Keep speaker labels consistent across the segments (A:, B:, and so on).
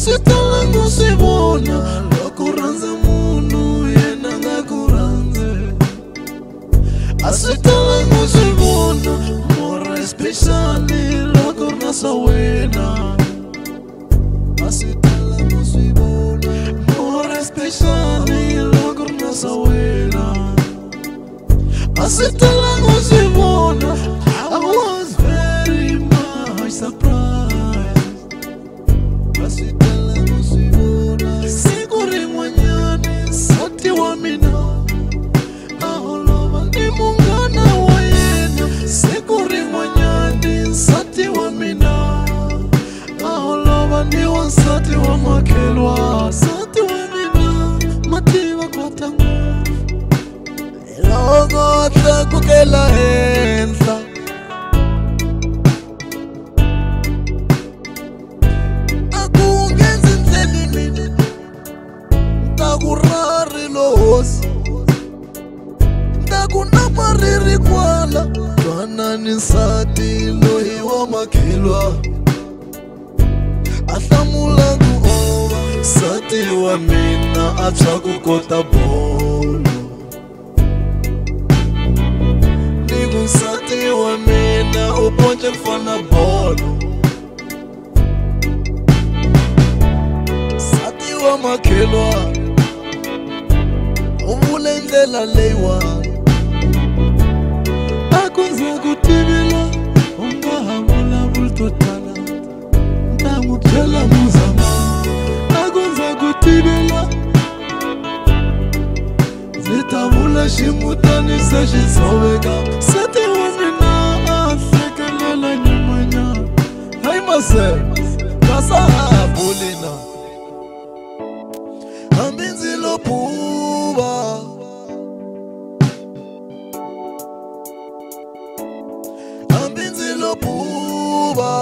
A: swi talanga u swi vona loko u rhandza munhu yena a nga ku rhandzi. A swi talanga u swi vona more especially loko u ri na swa wena. A swi talanga u swi vona more especially loko u ri na swa wena. A swi talanga u swi vona. I was very much surprised. A swi talanga u swi vona. Siku rin'wanyana nsati wa mina a holova ni munghana wa yena. Siku rin'wanyana nsati wa mina a holova ni wansati wa makhelwa. Nsati wa mina mativa kwata ngopfu loko a tlakukela henhla. A ku nge ndzi ndleli mina ta ku rari lo hosi ta ku napa ri ri kwala. Twanani nsati loyi wa makhelwa a hlamula ku ova. Nsati wa mina a tshwa ku kota bolo. Ni ku nsati wa mina u ponce ku fana bolo. Nsati wa makhelwa u vule ndlela leyiwani. A ku ndza ku tivela u nga ha vulavuli to tala ta n'wi byela muzama. A ku ndza ku tivela ndzi ta vula ximutani se xi tshoveka. Nsati wa mina a hlekelela nyumanyana. Hayi mase kasa ha buli na hambi ndzi lo phuva. Hambi ndzi lo phuva.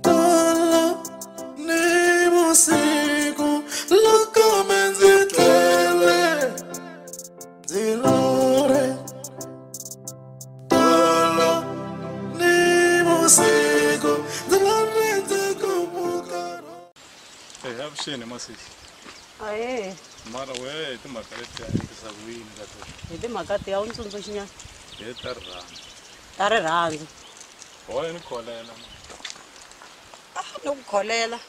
A: Tala ni vusiku loko me ndzi tlele ndzi lorhe. Tala ni vusiku ndzi lorhe ndzi ku pfuka.
B: Avuxeni masisi.
C: Ahee.
B: Mara wehe hi timhaka letiya endlisa ku yini ka tona?
C: Hi timhaka tiya u ni tsundzuxinyana.
B: Hi ta rirhandzu.
C: Ta rirhandzu.
B: Hoya ni kholela.
C: A ni ku kholela.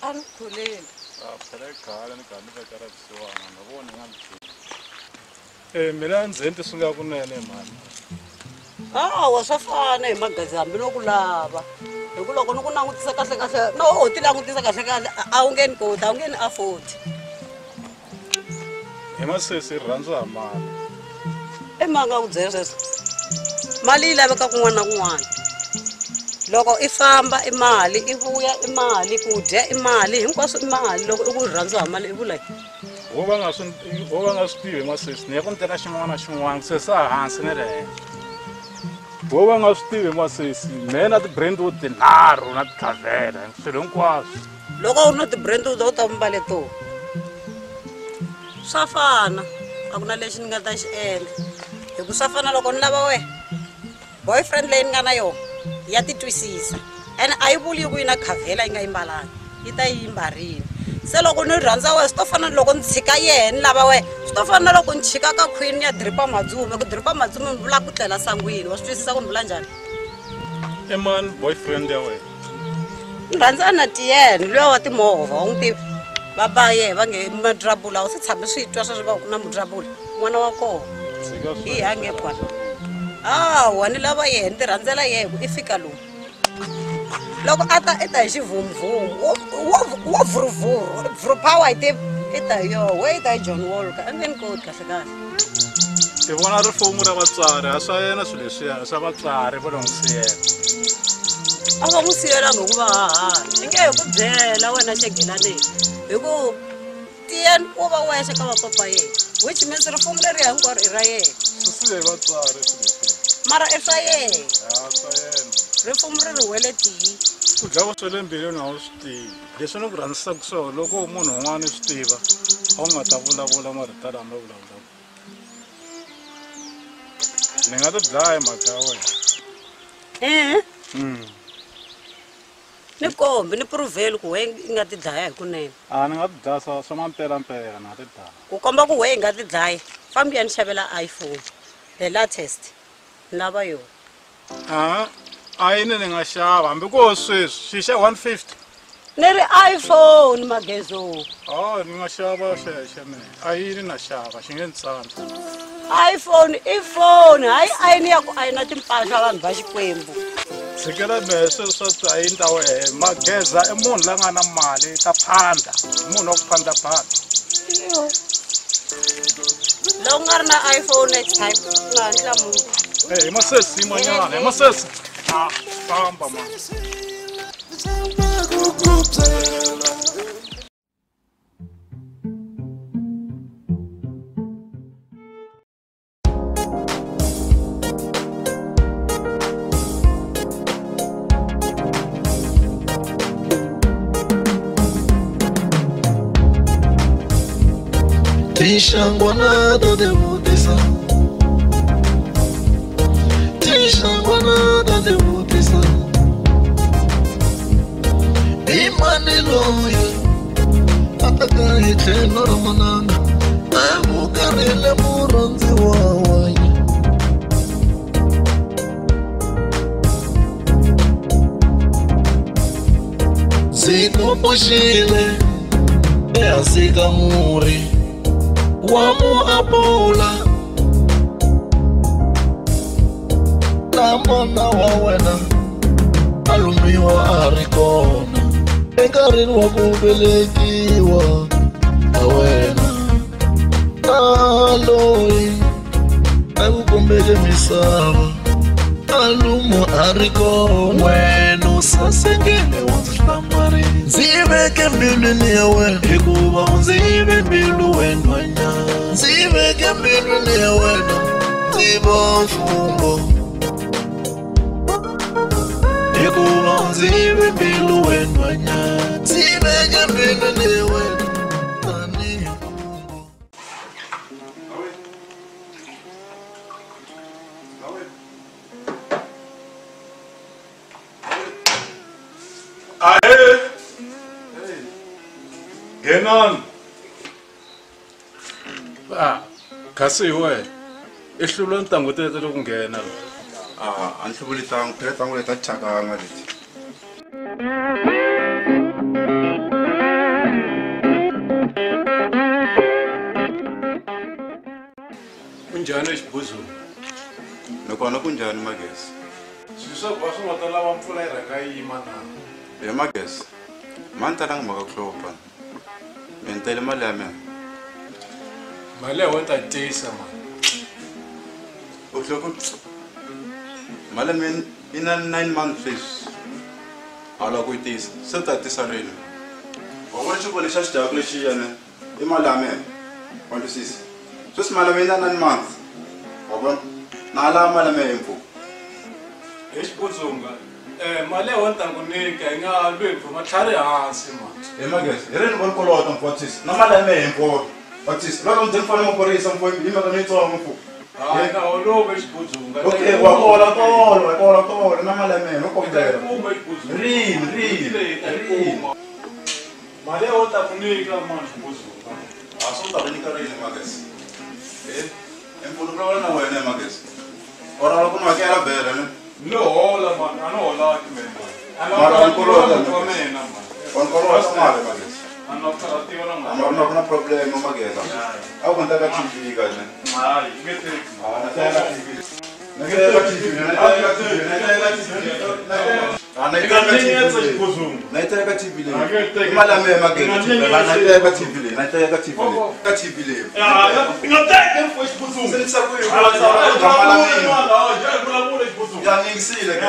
C: A ni kholeli.
B: A phela i khale ni karhi ni veka ra vusiwana na vona nga ni pfuni. Mina ndzeni swi nga kunene mhani.
C: Hawa swa fana hi magazi hambi no ku lava. Hi ku loko ni ku langutisa kahle kahle no ho ti langutisa kahle kahle a wu nge ni koti, a wu nge ni afford.
B: Hi masesi rirhandzu ha mali.
C: I mhaka ku byela sweswo. Mali yi laveka kun'wana na kun'wana. Loko i famba i mali, i vuya i mali, ku dya i mali, hinkwaswo i mali. Loko i ku rirhandzu ha mali i vula yini?
B: Wo va nga swi tivi masesi ni ya ku ni teka xin'wana na xin'wana se sa hansi ni ri henhla. Wo va nga swi tivi masesi mehe na ti-Brentwood tinharhu na tikhavhela swilo hinkwaswo.
C: Loko u ri na ti-Brentwood u ta mbale to. Swa fana a ku na lexi ni nga ta xi endla. Hi ku swa fana loko ni lava wena boyfriend leyi ni nga na yona ya ti twisisa ene a yi vuli ku yi na khavhela yi nga yi mbalanga yi ta yi mbarile. Se loko ni rhandza wena swi to fana na loko ni tshika yena ni lava wena swi to fana na loko ni chika ka khwini ni ya diripa madzume. Ku diripa madzume ni vula ku tlela sangwini. Wa swi twisisa ku ni vula njhani?
B: I mani boyfriend ya wena?
C: Ni rhandza na Tiyeni luya wa timovha wa n'wi tivi. Va ba yehe va nge madrabula a wu se tshami swi twa sweswo va ku na mudrabula n'wana wa kona. Hi hange kwala. Hawa ni lava yehe ni ti rhandzela yehe ku i fika lomu. Loko a ta i ta hi xivhumuvhumu wo vhuruvhuru vhuru power yi tivi i ta hi yoho we i ta hi John Walker a nge ni koti kahle kahle.
B: I vona rifumo ra vatswari a swa yena swilo leswiya swa vatswari va lo n'wi siyela.
C: A va n'wi siyelanga hikuva hahani ni nge he ku byela wena xegelaneni hi ku Tiyeni wo va wexe ka vapapa yena which means rifumo leriya hinkwaro i ra yena.
B: Swi siye hi vatswari swilo leswiya.
C: Mara i swa yena.
B: A swa yena.
C: Rifumo ri ri wele tiyi.
B: Ku dlawa swa le mbilwini a wu swi tivi. Leswi ni ku rhandzisaka swona loko munhu un'wana swi tiva a wu nga ta vulavula marito lama vulavulaka. Ni nga ti dlaya mhaka ya wena.
C: Ni kombi ni provheli ku we i nga ti dlaya hikunene.
B: A ni nga ti dlaya swa mampelampela na ti dlaya.
C: Ku komba ku we i nga ti dlaya fambi ya ni xavela iPhone the latest ni lava yona.
B: A yini ni nga xava hambi ko sweswi xi xa 150.
C: Ni ri iPhone Magezo.
B: Ni nga xava xa mina. A yini na xava xi nge ni tsandza.
C: iPhone i phone hayi ayini ya ku a yi na timpahla vanhu va Xikwembu.
B: Tshikela mehe sweswo swa a yini ta wehe Mageza i munhu la nga na mali ta phanda munhu wa ku phandaphanda.
C: Loko nga ri na iPhone next time u nga ha hlamuli.
B: Hi masesi yimanyana hi masesi. Famba mani.
A: Tixangwana ta tivutisa, tixangwana ta tivutisa, i mani loyi a taka hi tlhelo ra mananga a vukarhile murhandziwa wa yena. Ndzi ku pfuxile ehansi ka murhi wa muapula na mana wa wena a lumiwa a ri kona enkarhini wa ku velekiwa ka wena na loyi a ku kombeke misava a luma a ri kona. Wena u sasekile wa ndzi hlamarisa, ndzi veke mbilwini ya wena hikuva u ndzi yive mbilu wenhwanyana. Ndzi veke mbilwini ya wena ndzi va mfungho hikuva u ndzi yive mbilu wenhwanyana. Ndzi veke mbilwini ya wena tanihi mfungho.
B: Ahe! Nghenani. Kasi hi wena i hlula ntangu teto loko nghena.
D: A ni hluvuli ntangu phela ntangu leti a ti thyakanga leti.
B: Kunjhani exibuzweni?
D: Nakona kunjhani Magezi?
B: Swilo swa ku va swi nga ta lava mpfula yi rhanga yi yima na?
D: He Magezi, ma ni talanga mhaka ku hlupha. Mi ni tele mali ya mina.
B: Mali ya wena ta tisa mani.
D: U hloko mali ya mina yi na 9 months sweswi. A lava ku yi tisa, se u ta tisa rini? Wa vona xinkwa lexi a xi dyaka lexiya ne i mali ya mina. Wa twisisa? Sweswi mali ya mina yi na 9 months. Wa vona? Na lava mali ya mina hi mpfhuka.
B: Hi Xibudzunga, mali ya wena ta ku nyika yi nga lwi hi matlhari hansi mani.
D: He Magezi, hi rini vo ni kolota mfo wa twisisa? Na mali ya mina hi mpfhuka. Wa twisisa? Loko ndzi ni fanele maphorisa mfo hi mhaka leyitsongo mfo.
B: Hayi nga holovi Xibudzunga.
D: Okay, wa kola tolo, wa kola tolo na mali ya mina no kombela. Rini, rini, rini.
B: Mali ya wena ta ku nyika mani Xibudzunga.
D: A swi ta ku nyika rini Magezi? Mpfhuka vulavula na wena Magezi. Or a lava ku ni hakela vhele ne?
B: Ni hola mani, a ni holaki mina.
D: Mara wa ni kolota
B: wa mina mani.
D: Wa ni kolota mali Magezi.
B: A ni karhatiwa na
D: mali. A ku na problem Mageza. A ku endla ka TV kahle.
B: Hayi, nge teki.
D: Na teka TV. Na teka TV, na teka TV, na teka TV. Na teka TV. Na teka TV leyi. Mali ya mina Magezi. Na teka TV leyi, na teka TV leyi. Ka TV leyi.
B: I nga teki mfo Xibudzunga.
D: Se ni sa ku yi.
B: Ya
D: Ya ningisile ke.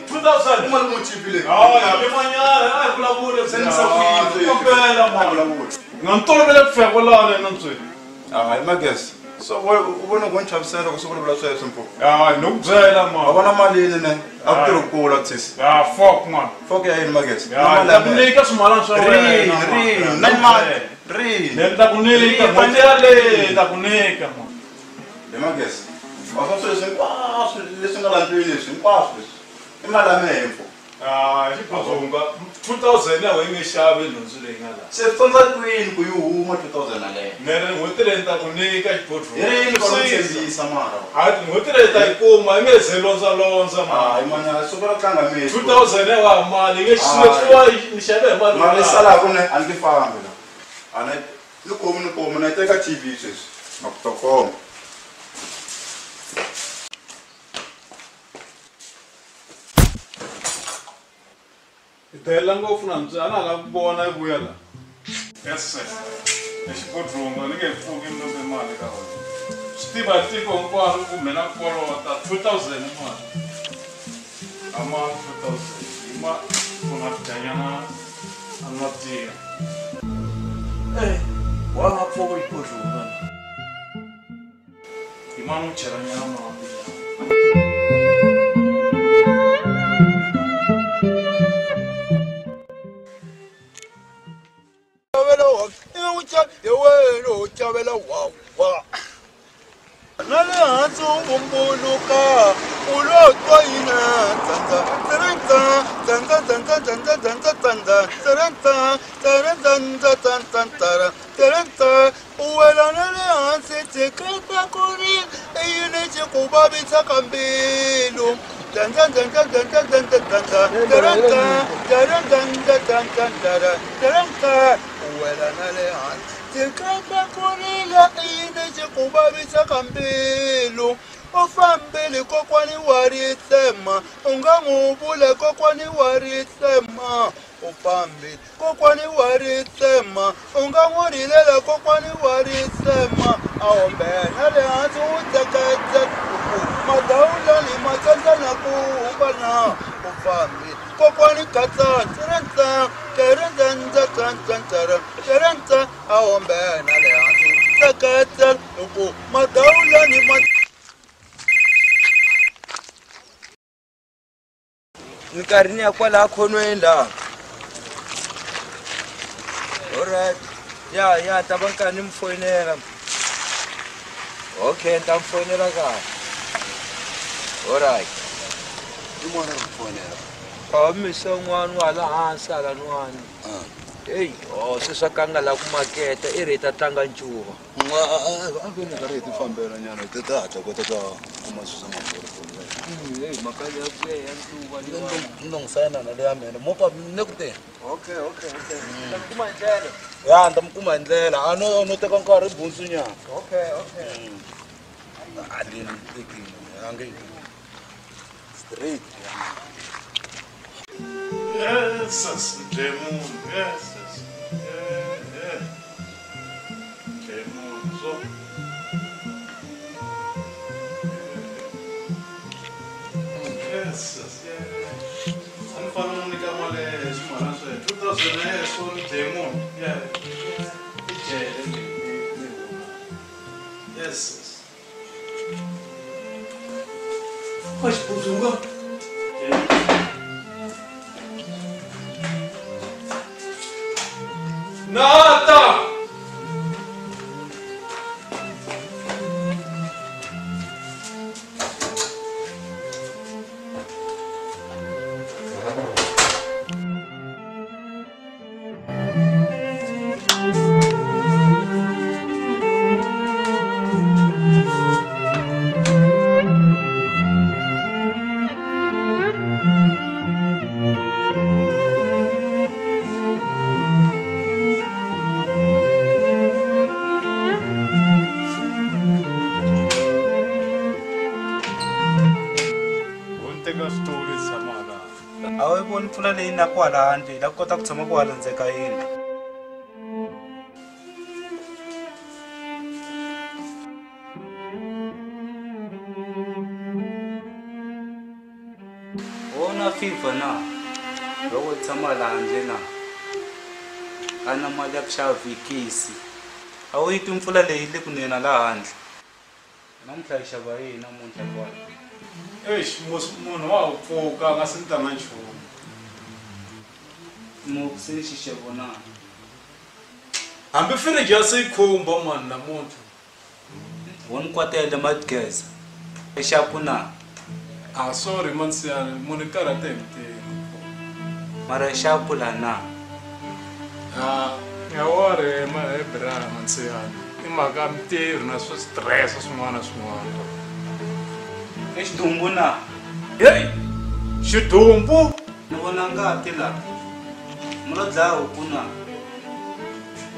B: 2000.
D: Uma lomu TV leyi.
B: Hayi, vulavula.
D: Se ni sa ku yi.
B: Kombela mani.
D: Vulavula.
B: Nga ni tolovele ku fika kwalano nantswini.
D: Hayi Magezi. So u vona ku ni chavisela loko swi vulavula sweswo mpfo.
B: Ah, no ku byela man.
D: A vona mali yini ne? A ku tirhi kula tsisi.
B: Ah, fuck man.
D: Fuck ya yini Magezi?
B: Ya, ta ku nyika swimalana swa wena.
D: Ri, ri, mali. Ri.
B: Ne ta ku nyika, n'hweti yaleyi ta ku nyika man.
D: Hi Magezi. A swa sweswi hinkwaswo leswi nga la ndlwini leswi hinkwaswo leswi. I mali ya mehe mpfo.
B: Ah, xibozonga 2000 ya wena nge xavi nhundzu leyi nga la.
D: Se tsondza kwini ku yi huma 2000 yaleyo?
B: Ne ri n'hweti leyi ni ta ku nyika xibodhlolo.
D: Hi rini ku tshembisa mara?
B: Hayi n'hweti leyi ta yi kuma yi nge ze londzalondza mara.
D: Hayi manya suka ra tlanga mehe.
B: 2000 ya wa mali yi nge xiximiwa ni xave hi mali.
D: Mali salaku ne a ni fambi la. A ni ni komi na yi teka TV sweswi. Na ku ta koma.
B: Delela ngopfu na a na ha lavi ku vona yi vuya la. Yes sir. Xibodhlonga ni nge pfuki ni lombe mali ka wena. Swi tiva tiko hinkwaro ku mina kolota 2000 mali. Ama 2000 yi ma ku na dyanyana a nwa tiya. Wa nga pfuka xibodhlonga. Yi ma n'wi chela nyana mati nyana.
A: Na le hansi u vumbuluka u lo twa yina tsandza tsandza tsandza tsandza tsandza tsandza tsandza tsandza tsandza tsandza tsandza tsandza u wela na le hansi tshiketa ku ri i yini xi ku vavisaka mbilu tsandza tsandza tsandza tsandza tsandza tsandza tsandza tsandza tsandza tsandza u wela na le hansi tshiketa ku rila i yini xi ku vavisaka mbilu u fambile kokwani wa ritsema u nga n'wi vula kokwani wa ritsema u fambile kokwani wa ritsema u nga n'wi rilela kokwani wa ritsema a hombela le hansi u tsekatseka madawulani ma tsandza na ku humbana u fambile kokwani katsa tsarantsa tsarantsa tsantsa tsarantsa a hombela le hansi tsekatseka loko madawulani ma
E: Minkarhini ya kwalaha khonweni laha. Alright. Ya ya ta va nkarhi ni mi foyinela. Okay, ni ta mi foyinela kahle. Alright.
A: I n'wana ri foyinela.
E: A misa un'wana wa hala hansi hala nwani. Eyi, oh se swa ka nga la ku maketa i ri hi ta tlanga ncuva.
A: A ve ni karhi hi ti fambela nyana hi ta hatla kota ta kuma swilo swa mavholo.
E: Hey, mhaka leya ku ya ncuva leyiwani.
A: Ni n'wi sayina na leya mina mo pa ni ku teni.
E: Okay, okay, okay. Ta mi kuma hi ndlela.
A: Ya ni ta mi kuma hi ndlela a no no teka nkarhi bundzu nyana.
E: Okay, okay.
A: A ni tekini a nge straight.
B: Yes, demon. Yes, yeah, demon. So. Yes, yeah. I'm following the Kamale, 2000 so demon. Yeah. Yes. What's Buzunga? Nata!
F: A wu voni mpfula leyi na kwala handle la kota ku tshama kwala ndzeni ka yindlu. Wona fever na loko tshama la handle na a na mali ya ku xava vhikisi a wu yi twi mpfula leyi le ku nena la handle. Namuntlha hi xava yini namuntlha kwala?
B: Eish, munhu wa pfuka a nga se ni tanga nchumu.
F: Mo se xi xavo na.
B: Hambi firiji ya se yi khumba mani namuntlha.
F: Wo ni kwatela mageza. Exapu na.
B: Ah, sorry mansiyana, munhu karhate hi mintirho.
F: Mara exapu la na.
B: Ah, ya worry ma bra mansiyana. I mhaka mintirho na swo stress swin'wana na swin'wana.
F: I xidumbu na.
B: Hey! Xidumbu?
F: Ni vona ngati la. Mi lo dlaya huku na.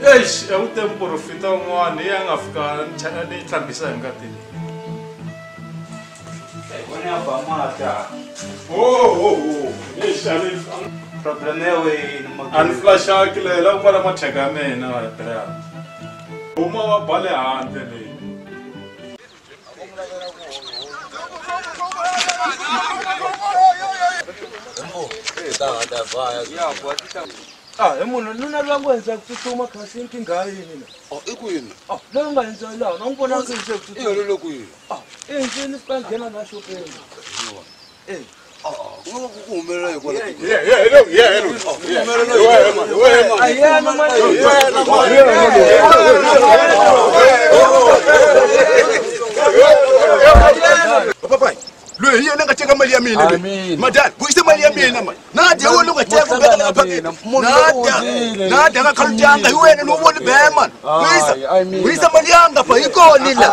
B: Eish, a ku te muporofita un'wana hi ya nga fika ni hlambisa hi ngati leyi.
F: Vona ya ba mati.
B: Oh. Eish, a ni
F: problem ya wena
B: a ni flashaki leyi la ku pfala matheka ya mina bra. Huma wa ba le handle leyi.
E: Ah, hi munhu nuna loyi a ngo hundza ku tsutsuma khasi nkingha yini na?
D: Ah, i ku yini?
E: Ah, loyi nga hundza laha na n'wi vona ndzi hundze ku tsutsuma.
D: I helele kwihi?
E: Ah, i hundzile fika nghena na xopeni. Eh.
D: Ah, ku nga ku humelela hi kwala.
B: Yeah,
E: A yena mani.
G: Papai, loyi hi yena a nga teka mali ya mina loyi. Madala, vuyisa mali ya mina mani. Nadia wena u nga teka u veka la phakeni. Nadia nga khalutanga hi wena lowu voni be mani. Vuyisa, vuyisa mali yanga fa yi kona la.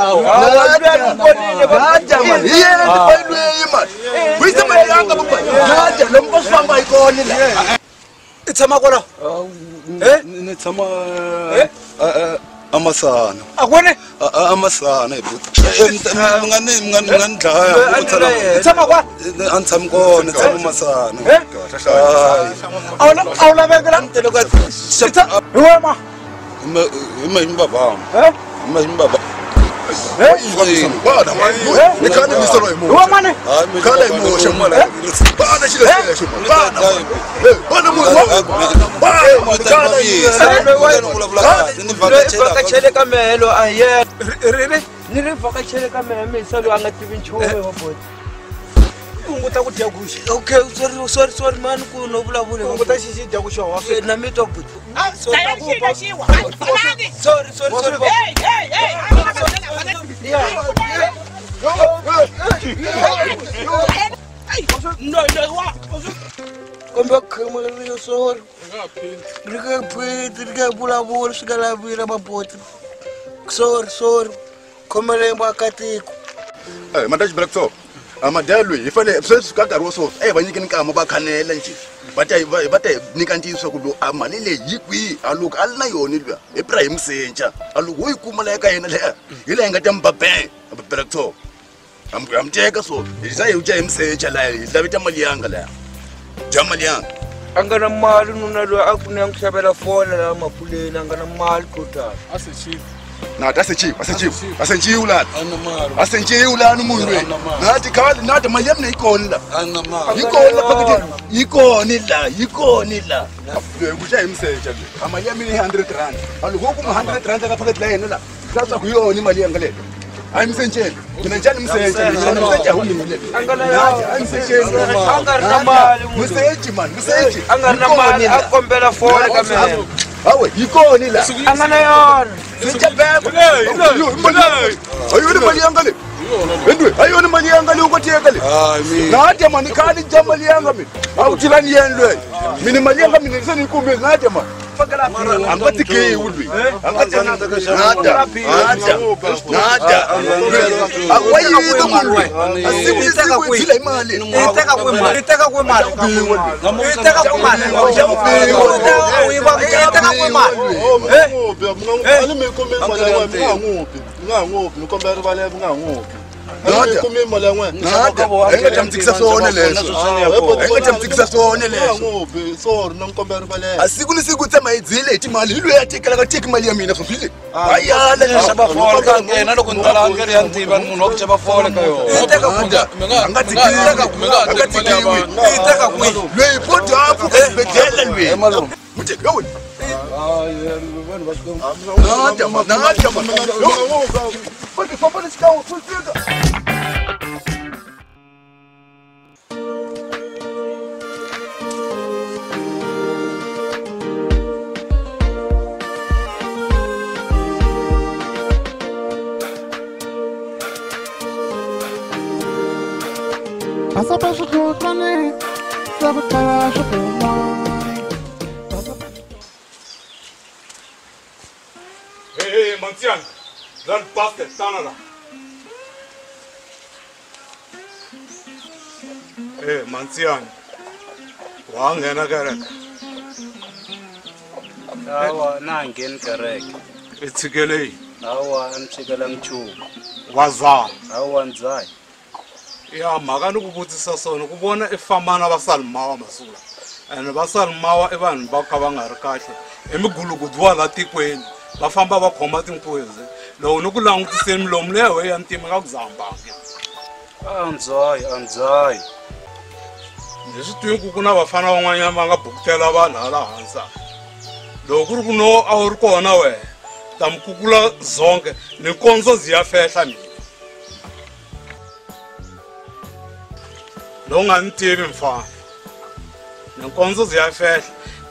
G: Nadia mani, hi yena ni fa loyi mani. Vuyisa mali yanga papai. Nadia lomu va swi famba yi kona la.
E: I tshama kwala? Eh?
D: Ni tshama amasana.
E: A kwini?
D: Amasana hi buti. Mi nga ni dlaya.
E: I tshama kwala?
D: A ni tshami kona, ni tshama Masana.
E: A wu laveki la? Hi wena ma?
D: Hi mbabama.
E: Eh?
D: Hi mbabama.
G: Bana, ni khale ni solo hi
E: Hi wena mani?
G: Khale hi muxe mwana. Bana xilo xexo. Bana. Bana munhu. Bana khale hi.
E: Vhakachele ka mehe loyi a hi yena. Ri ni ri vhakachele ka mehe misa loyi a nga tivi nchumu wa boti.
H: Hunguta ku dya guxe.
E: Okay, sorry sorry sorry mani ku no vulavula.
H: Hunguta xixi dya ku xoha.
E: Na mi twa buti.
H: Sorry
E: sorry sorry sorry.
H: Hey hey hey.
E: No no wa. Kombe khoma ri sorry. Ri ka phiti ri ka vulavula swi nga lavila maboti. Sorry sorry. Khomelemba akatiko.
G: Eh, madaji black top. Amadala loyi hi fanele sweswi ka nkarhi wo so a hi va nyikeni nkama va khanela njhe va ta va ta hi nyika ntiyiso ku loyi a mali leyi yi kwihi a loko a li na yona luya hi pra hi musenca a loko wo yi kuma la eka yena leya hi laha hi nga ta mi ba bang black top ha mi teka so hi za hi dya hi musenca laya hi laveta mali yanga laya dya mali yanga.
E: A nga na mali nuna loyi a ku ni ya n'wi xavela fole laha mapuleni a nga na mali total.
B: A se cheap.
G: Nada asechiwe asechiwe asenchiwe lana asenchiwe lana umuntu loyi nathi khale nathi mali yami nayikona la yikona la phakathi yikona la yikona la kusha imseja nje amali yami ni 100 rand aloko kuma 100 rand ka phakathi la yena la sasa kuyona imali yanga le ayimsentsheni mina njani msentshe mina msentshe awumini le ayimsentsheni
E: a nga ri na mali
G: msentshe man msentshe
E: a nga ri na mali a kombela fole ka mina.
G: Hawe yikona la
E: a nga na yona.
G: Ayona mali yanga le endwe ayona mali yanga le ukoteka le nadia mani khali dya mali yanga mina awuthilani yena loyi mina mali yanga mina seniyikumile nadia mani a nga tikiwi loyi a nga nada nada wa yini munhu loyi a siku ni siku hi dzila hi mali
H: I teka kwihi mali? I teka kwihi mali? I teka kwihi mali? I teka kwihi mali?
D: A ni mi kumi mali ya n'wina mi nga ha n'wi bi mi nga ha n'wi bi ni kombela rivalelo mi nga ha n'wi bi.
G: Nada nada hi nga ta mi tikisa swona leswo hi nga ta mi tikisa swona leswo
D: Sorry na mi kombela rivalelo.
G: A siku ni siku tshama hi dzile hi timali hi loyi a tekelaka teki mali ya mina swoswile a yala
I: xava fole ka yena loko ni tala ngeri ya ntiva ni munhu wa ku xava fole ka yona.
G: A nga tikiwi a nga tikiwi
H: I teka kwihi?
G: Loyi bodi a pfuka xibedhlele loyi muteki yo wena nada nada. Famba famba xikan'we full fika.
B: Hey, hey, Mantian, that bastard, Tanara. Hey, Mantian, Wang and Agarek.
F: Awa, Nangan Karek.
B: It's a galley.
F: Awa, I'm Chigalang Chu.
B: Waza.
F: Awa, and Zai.
B: Ya mhaka ni ku vutisa swona ku vona i famba na vasalimawa masiku lawa ene vasalimawa i vanhu va ka va nga ri kahle i migulukudu wa la tikweni va famba va khoma tinkuzi loko ni ku langutiseni milomu leyi we ya ntima nga ku zahambangi
F: andzhayi
B: ni swi tivi ku ku na vafana van'wanyana va nga bukutela vanhu hala hansi loko ku ri ku no a wu ri kona wehe ta mi kukula zonke ni kondzo zi ya fehla mina lowu nga ni tivi mfana ni nkondzo zi ya fehla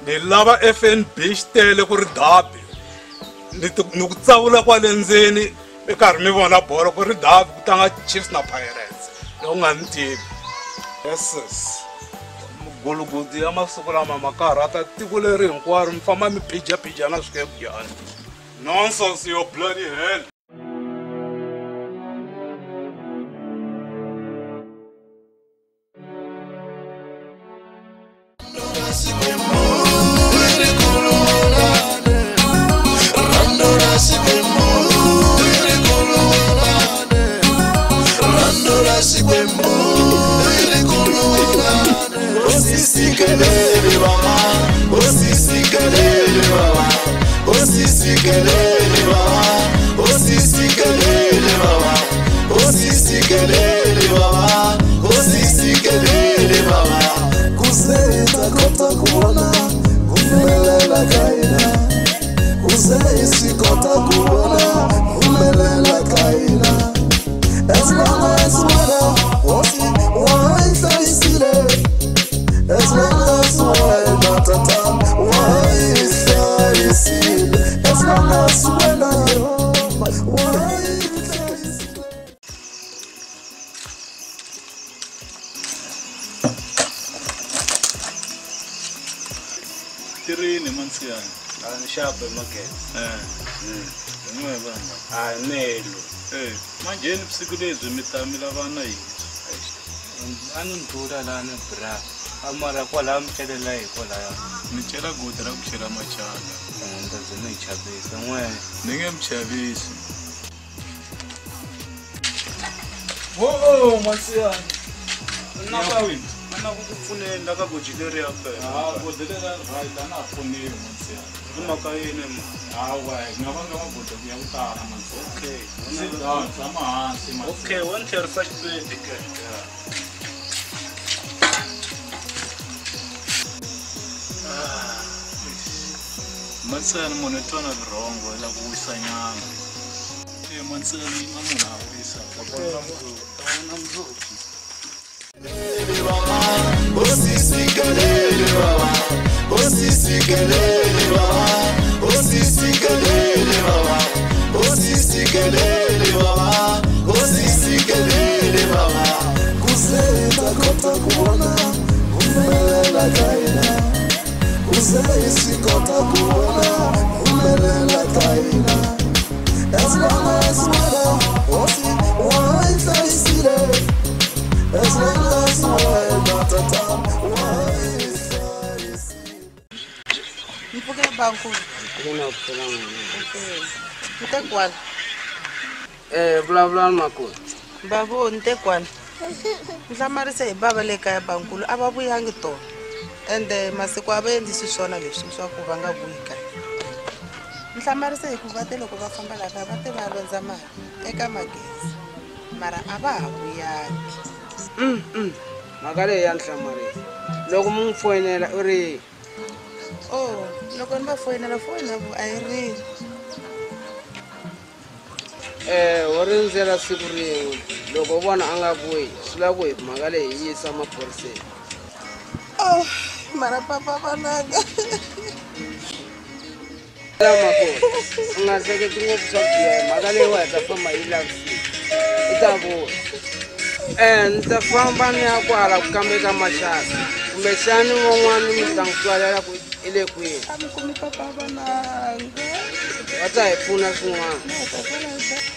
B: ni lava FNB xi tele ku ri dabi ni ku tsavula kwale ndzeni mi karhi mi vona bolo ku ri dabi ku tlanga Chiefs na Pirates lowu nga ni tivi yeses migulugudu ya masiku lama ma karhata tiko leri hinkwaro mi famba mi phijaphija na swikebyani nonsense your bloody hell.
A: As long as
D: Tirini mantsiyani.
F: A ni xaba emakete.
D: N'we vana.
F: A nelo.
D: Manjheni vusiku lebyi mi ta mi lavana yini?
F: A ni ndlula laha ni bra. A mara kwalaya mi celela hi kwalaya.
D: Mi cela godi ra ku chela machana.
F: Ni ta ze ni yi chavisa n'we.
D: Ni nge mi chavisi.
F: Wo mantsiyani. Na ku pfuneni la ka goji leriya phela.
B: Ah, goji leriya right a na ha pfuniwi mantsiyani.
F: I mhaka yini ma?
B: Hawa hi nga vanga magoji ya ku tala mantsiyani.
F: Okay.
B: Sit down, tshama hansi mantsiyani.
F: Okay, wa ni tlherisa xipedi ke.
D: Mantsiyani munhu i twa na vurhongo i lava ku wisa nyana. Mantsiyani na munhu a wisa.
F: Na mundzuku.
A: As long as as long as
C: Mpfukela bankulu. Ntekwana.
J: Vulavulani makulu.
C: Babu ntekwana. Nhlamarise hi bava le kaya bankulu a va vuyangi tona. Ende masiku a va endlisi swona leswi swa ku va nga vuyi kaya. Nhlamarise hi ku va te loko va famba laha va te va londza mali eka magezi. Mara a va ha vuyangi.
J: Mhaka leyi ya nhlamarisa. Loko mi n'wi foyinela u ri
C: oh, loko ni va foyinela foni ya a yi rili.
J: Ho rindzela siku rin'we loko vona a nga vuyi swi lava ku hi mhaka leyi hi yisa maphoriseni.
E: Oh, mara papa vananga.
J: Makoti u nga hleketi ngopfu swa ku biha mhaka leyi wa hi ta famba yi lavisisa i ta vuya. Ni ta famba ni ya kwala ku kambeka maxaka kumbexani van'wana mi ta n'wi twalela ku i le kwini.
E: A mi kumi papa vananga.
J: Va ta hi pfuna swin'wana.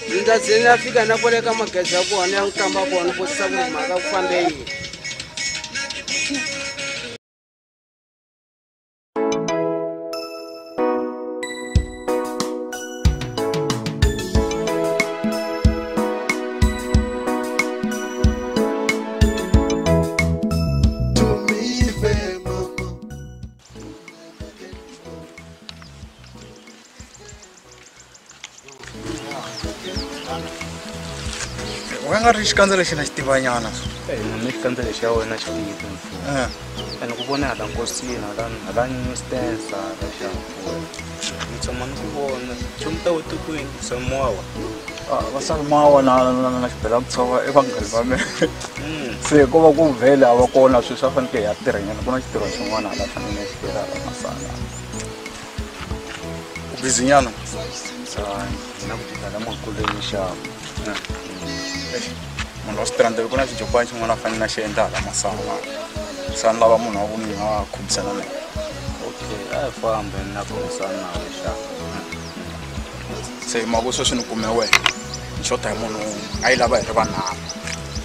J: Ni ta ze ni ya fika na kwale ka magezi ya kona ya n'wi kamba kona ku vutisa ku mhaka ku fambe yini.
D: Nga ri xikandza lexi na xi tivanyana
F: ni xikandza lexi ya wena xi tivi ene ku vona hala nkosini hala New Stanza hala xihahampfhuka ni tshama ni ku vona nchumu ta we tikwini Samoa
D: va Samoa na xibela mutshova i vanghani va mina se ko va ku vhele a va kona sweswi a fanekele ya tirhanyana ku na xitirho xin'wana hala fanele xi tirha hala Masana u busy nyana
F: na ku tika la makuleni xava
D: munhu wa switirhandela ku na xijobani xin'wana a fanele na xi endla hala Masana se a ni lava munhu wa ku ni nga khomisana na yena.
F: Okay, a hi fambe ni na khomisana na we xava.
D: Se hi mhaka sweswi ni kume wena ni xota hi munhu a yi lava hi ri vanharhu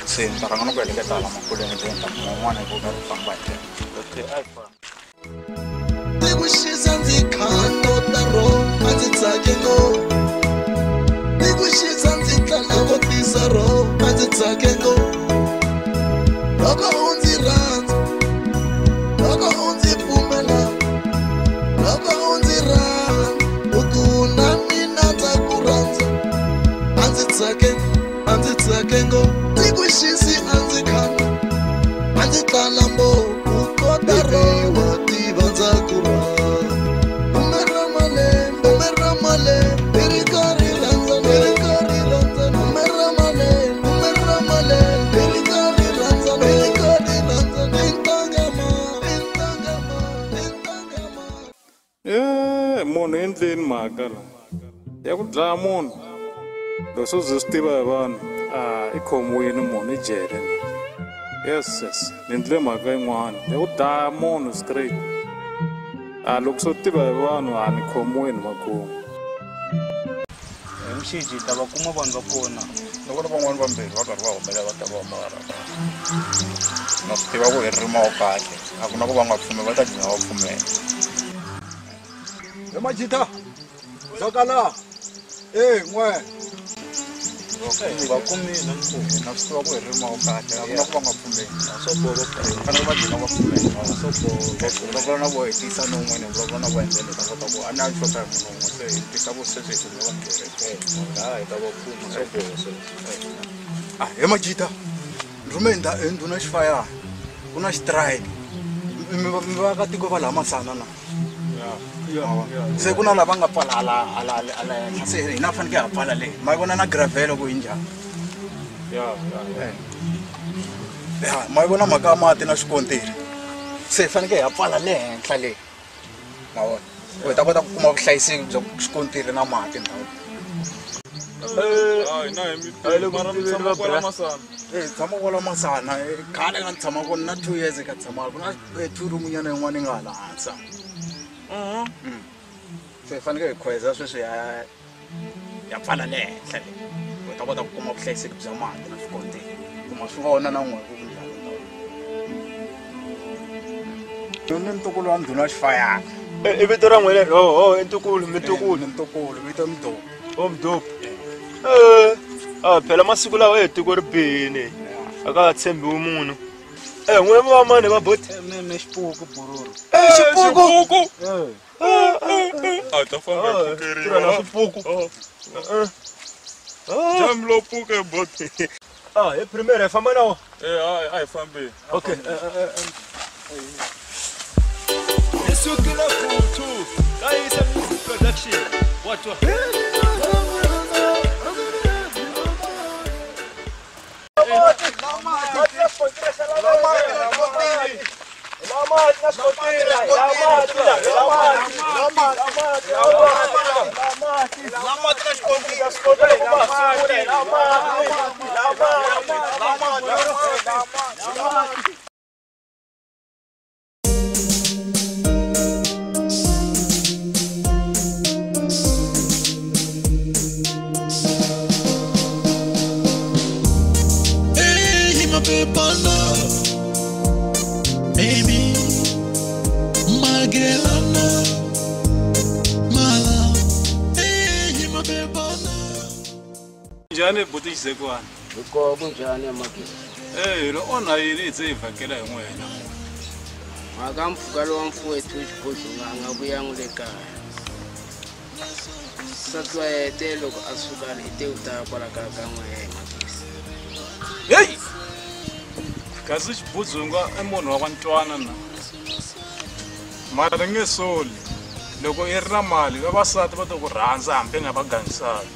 D: se ni ta rhanga ni ku heleketa hala makuleni then ni ta kuma un'wana hi ku ka ri famba hi ndlela.
F: Okay, a hi fambe.
A: Ndzi ku xisa ndzi khanota ro a ndzi tsake ngopfu. Ndzi ku xisa ndzi tlanga ko tisa ro a ndzi tsake ngopfu. Loko u ndzi rhandza, loko u ndzi pfumela, loko u ndzi rhandza, u ku na mina ndza ku rhandza. A ndzi tsake ngopfu. Ndzi ku xisi a ndzi khana, a ndzi tlala ngopfu ku kota ro wa tiva ndza ku rhandza. Khume ra malembe, khume ra malembe, ri karhi rhandzana, ri karhi rhandzana. Khume ra malembe, khume ra malembe, ri karhi rhandzana, ri karhi rhandzana. Intanga ma, intanga ma, intanga ma.
B: Munhu endleni mhaka la ya ku dlaya munhu loko swo ze swi tiva hi vanhu i khomiwile munhu i jele. Yes, yes, ni endle mhaka yin'wana ya ku dlaya munhu straight. Loko swo tiva hi vanhu a ni khomiwile makumu.
F: Mxiji ta va kuma vanhu va kona
D: loko ri van'wani vambirhi va karhi va humelela va ta va mara na swi tiva ku hi ririmi wa kahle a ku na ku va nga pfumeli va ta gcina va pfumela.
G: He majita zwakala n'we
F: va kumile
D: na swi tiva ku hi ririmi wa kahle a ku na ku va nga pfumeli swo boha fanele va gcina va pfumela swo boha vulavula na vo hi tisa no un'wana hi vulavula na vo endlela hi ta kota ku a ni a xota hi munhu un'we se hi tisa ku sweswi hi kume vambirhi
F: hi ta va kuma swo boha sweswo.
D: He majita ni rhume hi ndhuna xifayana ku na xitirayiki mi vaakatiko va laha Masana na se ku na lava nga pfala hala hala henhla se hina fanekele ha pfala le ma yi vona na gravel ku yi njhani ma yi vona mhaka ya mati na xikontiri se hi fanekele ha pfala le henhla le ma vona ku hi ta kota ku kuma vuhlayiseki bya xikontiri na mati ndhawu. Tshama kwala Masana khale ka ni tshama kona na 2 years ka tshama ku na 2 room nyana yin'wana yi nga hala hansi. Se hi fanekele hi khweza sweswi ya pfala le henhla le ku hi ta kota ku kuma vuhlayiseki bya mati na swikontiri kuma swi vona na n'we ku njhani ndhawu. Ni ntukulu wa ndhuna xifayana.
F: I vito ra n'wina i ntukulu mi ntukulu
D: ntukulu vito Mdopo.
F: O Mdopo. Phela masiku lawa hi tiko ri bihile a ka ha tshembiwi munhu. N'wina mi va mani va boti?
J: Me xipuku bururu.
F: Xipuku.
B: A ta famba hi pfukeriwa.
F: Na swipuku.
B: Jam lo puka boti.
F: Hi primera hi famba na wona.
B: A hi fambi.
F: Okay.
A: Isukile futhu kayisa music production. What? Baby, my girl, my love. Hey, my baby.
B: Njani buti xizekwana?
J: Hiko kunjani makini?
B: Eh, lo ona yini itse ivhakela hi n'wena.
J: Mhaka mpfhuka lowa mfowethu xibodlunga a nga vuyangi le kaya. Nsati wa yete loko a suka i te u ta kwala kaya ka n'wehe makisi.
B: Hey! Kasi xibudzunga i munhu wa kwantwana na. Mara ni nge soli. Loko i ri na mali vavasati va ta ku rhandza hambi nga va gangisaki.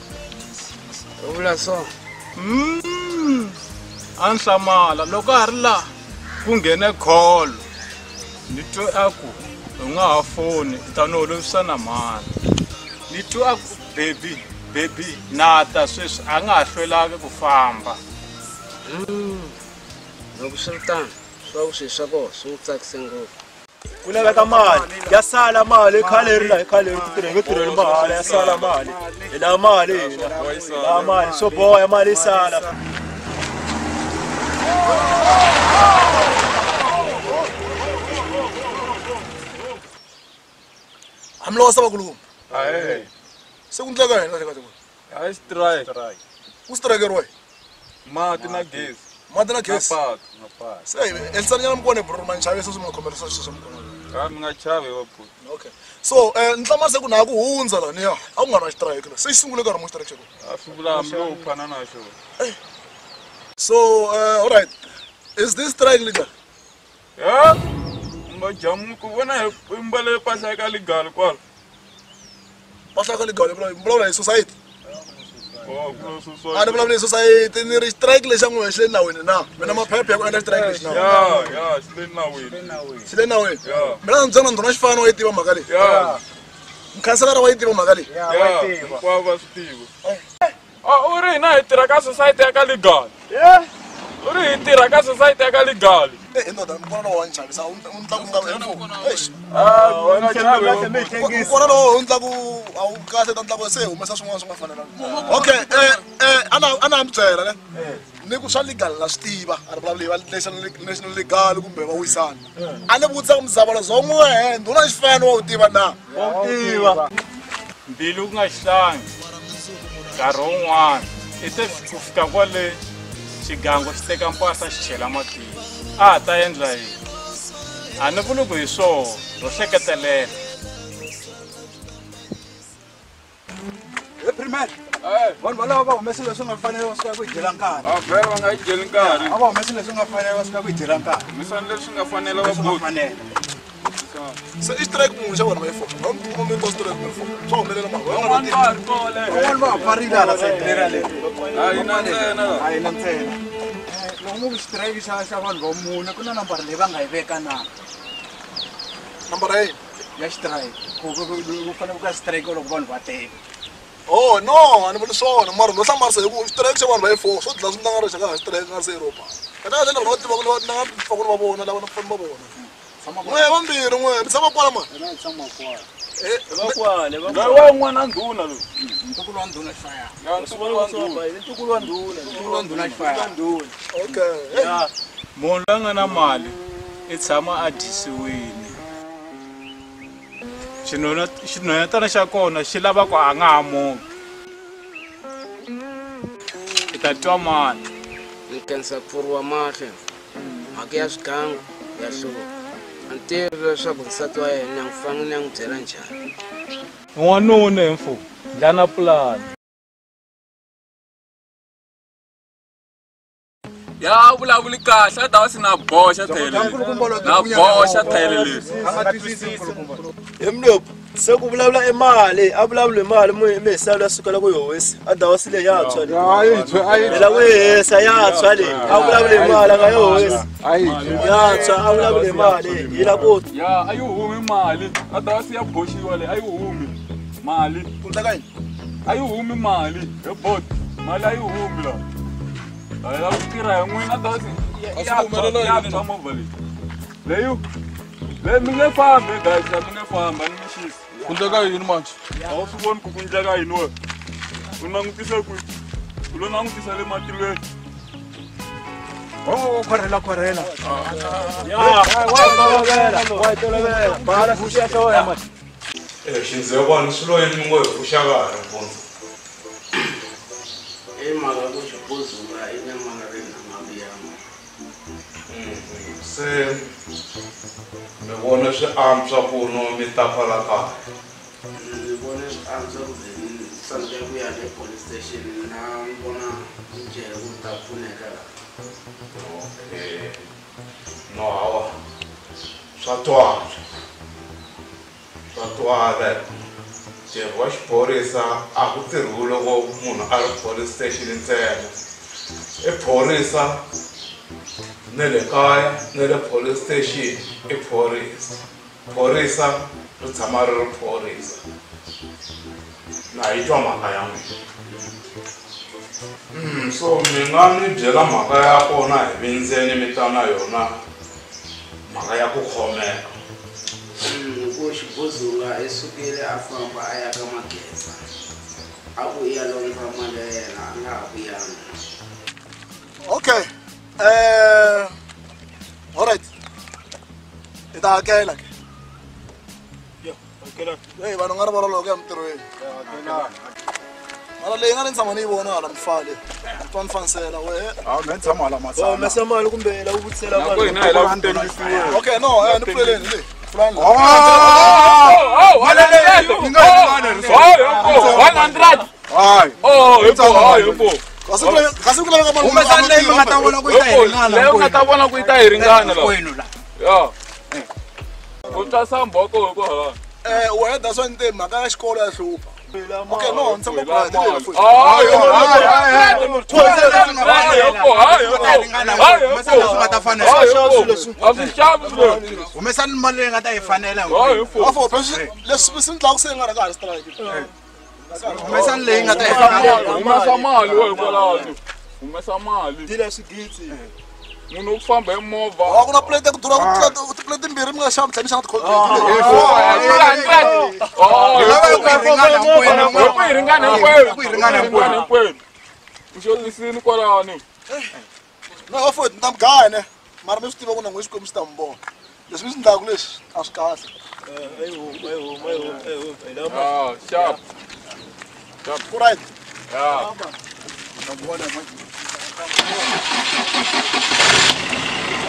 J: U vula so?
B: A ni hlamala loko a ri la ku nghene call. Ni twe a ku u nga ha foni u ta ni holovisa na mhani. Ni twe a ku baby baby na ta sweswi a nga ha hlwelanga ku famba.
J: Loko swi ri tano swa ku swilo swa kona swi n'wi tsakise ngopfu.
K: Ku laveka mali ya sala mali khale ri la khale ri tirhenge tirheli mahala ya sala mali hi lava mali hina lava mali swo boha mali yi sala.
G: Hamlosa vakulukumba.
D: Ahee.
G: Se ku endleka yini kahle kahle?
D: Hayi strike.
G: Ku strikeriwa yini?
D: Mati na gezi.
G: Mati na gezi.
D: Na patu.
G: Se elisanyana mi kone bro man chavisa swi mi nga khomela swa sweswo mi kona.
D: Ha mi nga chavi wa bhuti.
G: Okay. So nhlama se ku na ku hundza la niya a ku nga na strike la. Se xi sungule nkarhi mu strike xa kona.
D: A swi vula hambi u phana na xona.
G: So all right. Is this strike legal?
D: Yeah. Nga ku vona hi mbale mpahla ka legal kwala.
G: Mpahla ka legal vulavula hi society.
D: A
G: ni vulavula hi society ni ri strike lexa n'we xi le nawini na mina maphepha ya ku endla strike lexi na.
D: Ya, xi le nawini.
G: Xi le nawini. Mina ndzi byela ndhuna xifana wa yi tiva mhaka leyi. Mukhanselara wa yi tiva mhaka leyi.
D: Ya, hinkwavo va swi tiva. U ri hina hi tirha ka society ya ka legal. U ri hi tirha ka society ya ka legal.
G: Eh, ndoda mukona lowo wa ni chavisa u ndla ku nga eish. Mukona lowo u ndla ku a wu kahle ta ndla ku se humesa swin'wana swi nga fanelanga. Okay, ana mi byela ne. Ni ku swa legal la swi tiva a ri vulavuli va national legal kumbe va wisana. A ni vutisa ku muzavalo bya n'wehe ndhuna xifana wa wu tiva na?
B: Wa wu tiva. Mbilu ku nga xihlangi nkarhi wun'wana i te ku fika kwale xigangu xi teka mpahla xi chela matini. A ta endla yini? A ni vuli ku hi swona ro hleketelela.
H: He primary. Vanhu valava va humesile leswi nga fanele va suka ku hi dyela nkarhi.
D: A vhele va nga yi dyeli nkarhi.
H: A va humesile leswi nga fanele va suka ku hi dyela nkarhi.
D: Humisani leswi nga fanela va
H: bhuti.
G: Se i strike munhu xa vona va yi four. Va mi kuma mi to strike mi four. Swa humelela mhaka.
D: Van'wana va ri kole.
H: Van'wana va pfarile hala sayitini ra le.
D: A yi na ntsena.
H: A yi na ntsena. Loko mu ku xitirayiki xa vanhu va mune ku na nambara leyi va nga yi veka na.
G: Nambara yini?
H: Ya xitirayiki. Ku fanele ku ka xitirayiki loko vanhu va tele.
G: Oh no, a ni vuli swona mara no hlamarisa hi ku xitirayiki xa vanhu va yi four swo dlaya swi ndla nga ri xa ka xitirayiki nga se Europa. Kahle kahle lava va tiva ku na nga pfa ku ri va vona lava na fanele va vona. N'we vambirhi n'we mi tshama kwala mani?
H: Mina hi tshama kwala.
K: Kwale
D: va n'wana ndhuna loyi.
H: Ntukulu wa ndhuna xifaya.
D: Ya ntukulu wa ndhuna.
K: Ntukulu wa ndhuna.
H: Ntukulu wa ndhuna xifaya.
G: Okay.
B: Munhu loyi a nga na mali i tshama a dyisiwile. Xinhwanyetana xa kona xi lava ku a nga ha muki. I ta twa mani.
J: Ni khensa ku pfuriwa mahlo mhaka ya swigangu ya hlupha. A ni tivi leswaku nsati wa yena ni fanele ni ya n'wi byela njhani.
B: N'wanuna hi mfumo dlana pulani.
D: Ya vulavuli kahle a ta va si na boxa thele. Na boxa thele leswi.
K: Hi mlopfu se ku vulavula emali a vulavuli mali mi hisala sukela ku yi hosi a dawasi leyi ya tshwa leyi. Hi la ku yi hisa ya tshwa leyi a vulavuli mali a nga yi hosi. Ya tshwa a vulavuli mali hi la ku.
D: Ya a yi humi mali a dawasi ya boxiwa leyi a yi humi mali.
G: Ku endleka yini?
B: A yi humi mali hi bot mali a yi humi la a yi lava ku tirha hi n'wina dasi ya tshwa movha leyi leyo leyi mi nge fambi guys mi nge fambi a ni mi xisi
I: ku ndleka yini manje
B: a wu swi voni ku ku ndleka yini wena u langutise kwihi u lo langutisa le matilweni.
H: Oh, correla, correla.
D: Xindzevana swi lo yini mi ngo hi pfuxa ka ha ri mpundzu?
J: I mhaka ku xibuzula i nyamala ri na maviyana.
D: Se mi vona swi antswa ku no mi ta kwala kaya.
J: Ni vona swi antswa ku ze ni tsandzeka ku ya le police station na vona njhani ku ta pfuneka la.
D: Okay. No, hawa swa twala. Swa twala. Ntirho wa xiphorisa a ku tirhiwi loko munhu a ri police station ntsena. I phorisa na le kaya na le police station i phorisa. Phorisa ri tshama ri ri phorisa. Na yi twa mhaka ya n'wina. So mi nga ni byela mhaka ya kona hi vindzeni mi ta na yona mhaka ya ku khomeka.
J: Ku xibuzula i sukile a famba a ya ka Mageza a ku ya lomba mali ya yena a nga ha vuyanga.
A: Okay. All right. I ta hakela ke.
B: Hakela.
A: Hey, vanhu nga rivala loko ya mintirhweni. Mara leyi nga ni tshama ni yi vona hala mfale. Twa ni fanisela wehe.
H: Ah, me tshama hala matsana.
K: Humesa mali kumbe la ku vutisela mali.
A: Okay, no, ni pfuleleni le. Pfulani.
B: Oh, 100.
H: Hayi.
B: Oh, hi po.
A: Kasi ku laveka mali.
H: Humesa leyi mi nga ta vona ku yi ta hi ringana.
B: Leyi u nga ta vona ku yi ta hi ringana la.
H: Kwenu la.
B: Ya. U twa samboko hi kwala.
A: Wena that's one thing mhaka ya xikolo ya hlupha. Okay, no, ni tshama ku
H: Humesa ni mali leyi nga ta yi fanela.
A: Leswi swi ndlaku se nga ri ka ha strike.
H: Humesa ni leyi nga ta yi fanela.
B: Humesa mali wehe kwalaho. Humesa mali.
K: Dila swigitsi.
B: Munhu u famba hi movha.
A: A ku na plate ya ku durha ku tiplate timbirhi mi nga xava mi tlhela mi xava ti-cold drink.
B: Ku hi ringana hinkwenu. U xotisini kwalani.
A: No, wa ni ta mi gaya ne. Mara mi swi tiva ku na n'we Xikwembu xi ta mi vona. Leswi mi swi ndlaku leswi a swi kahle.
B: Ah, sharp.
A: Ku right.
B: Ya.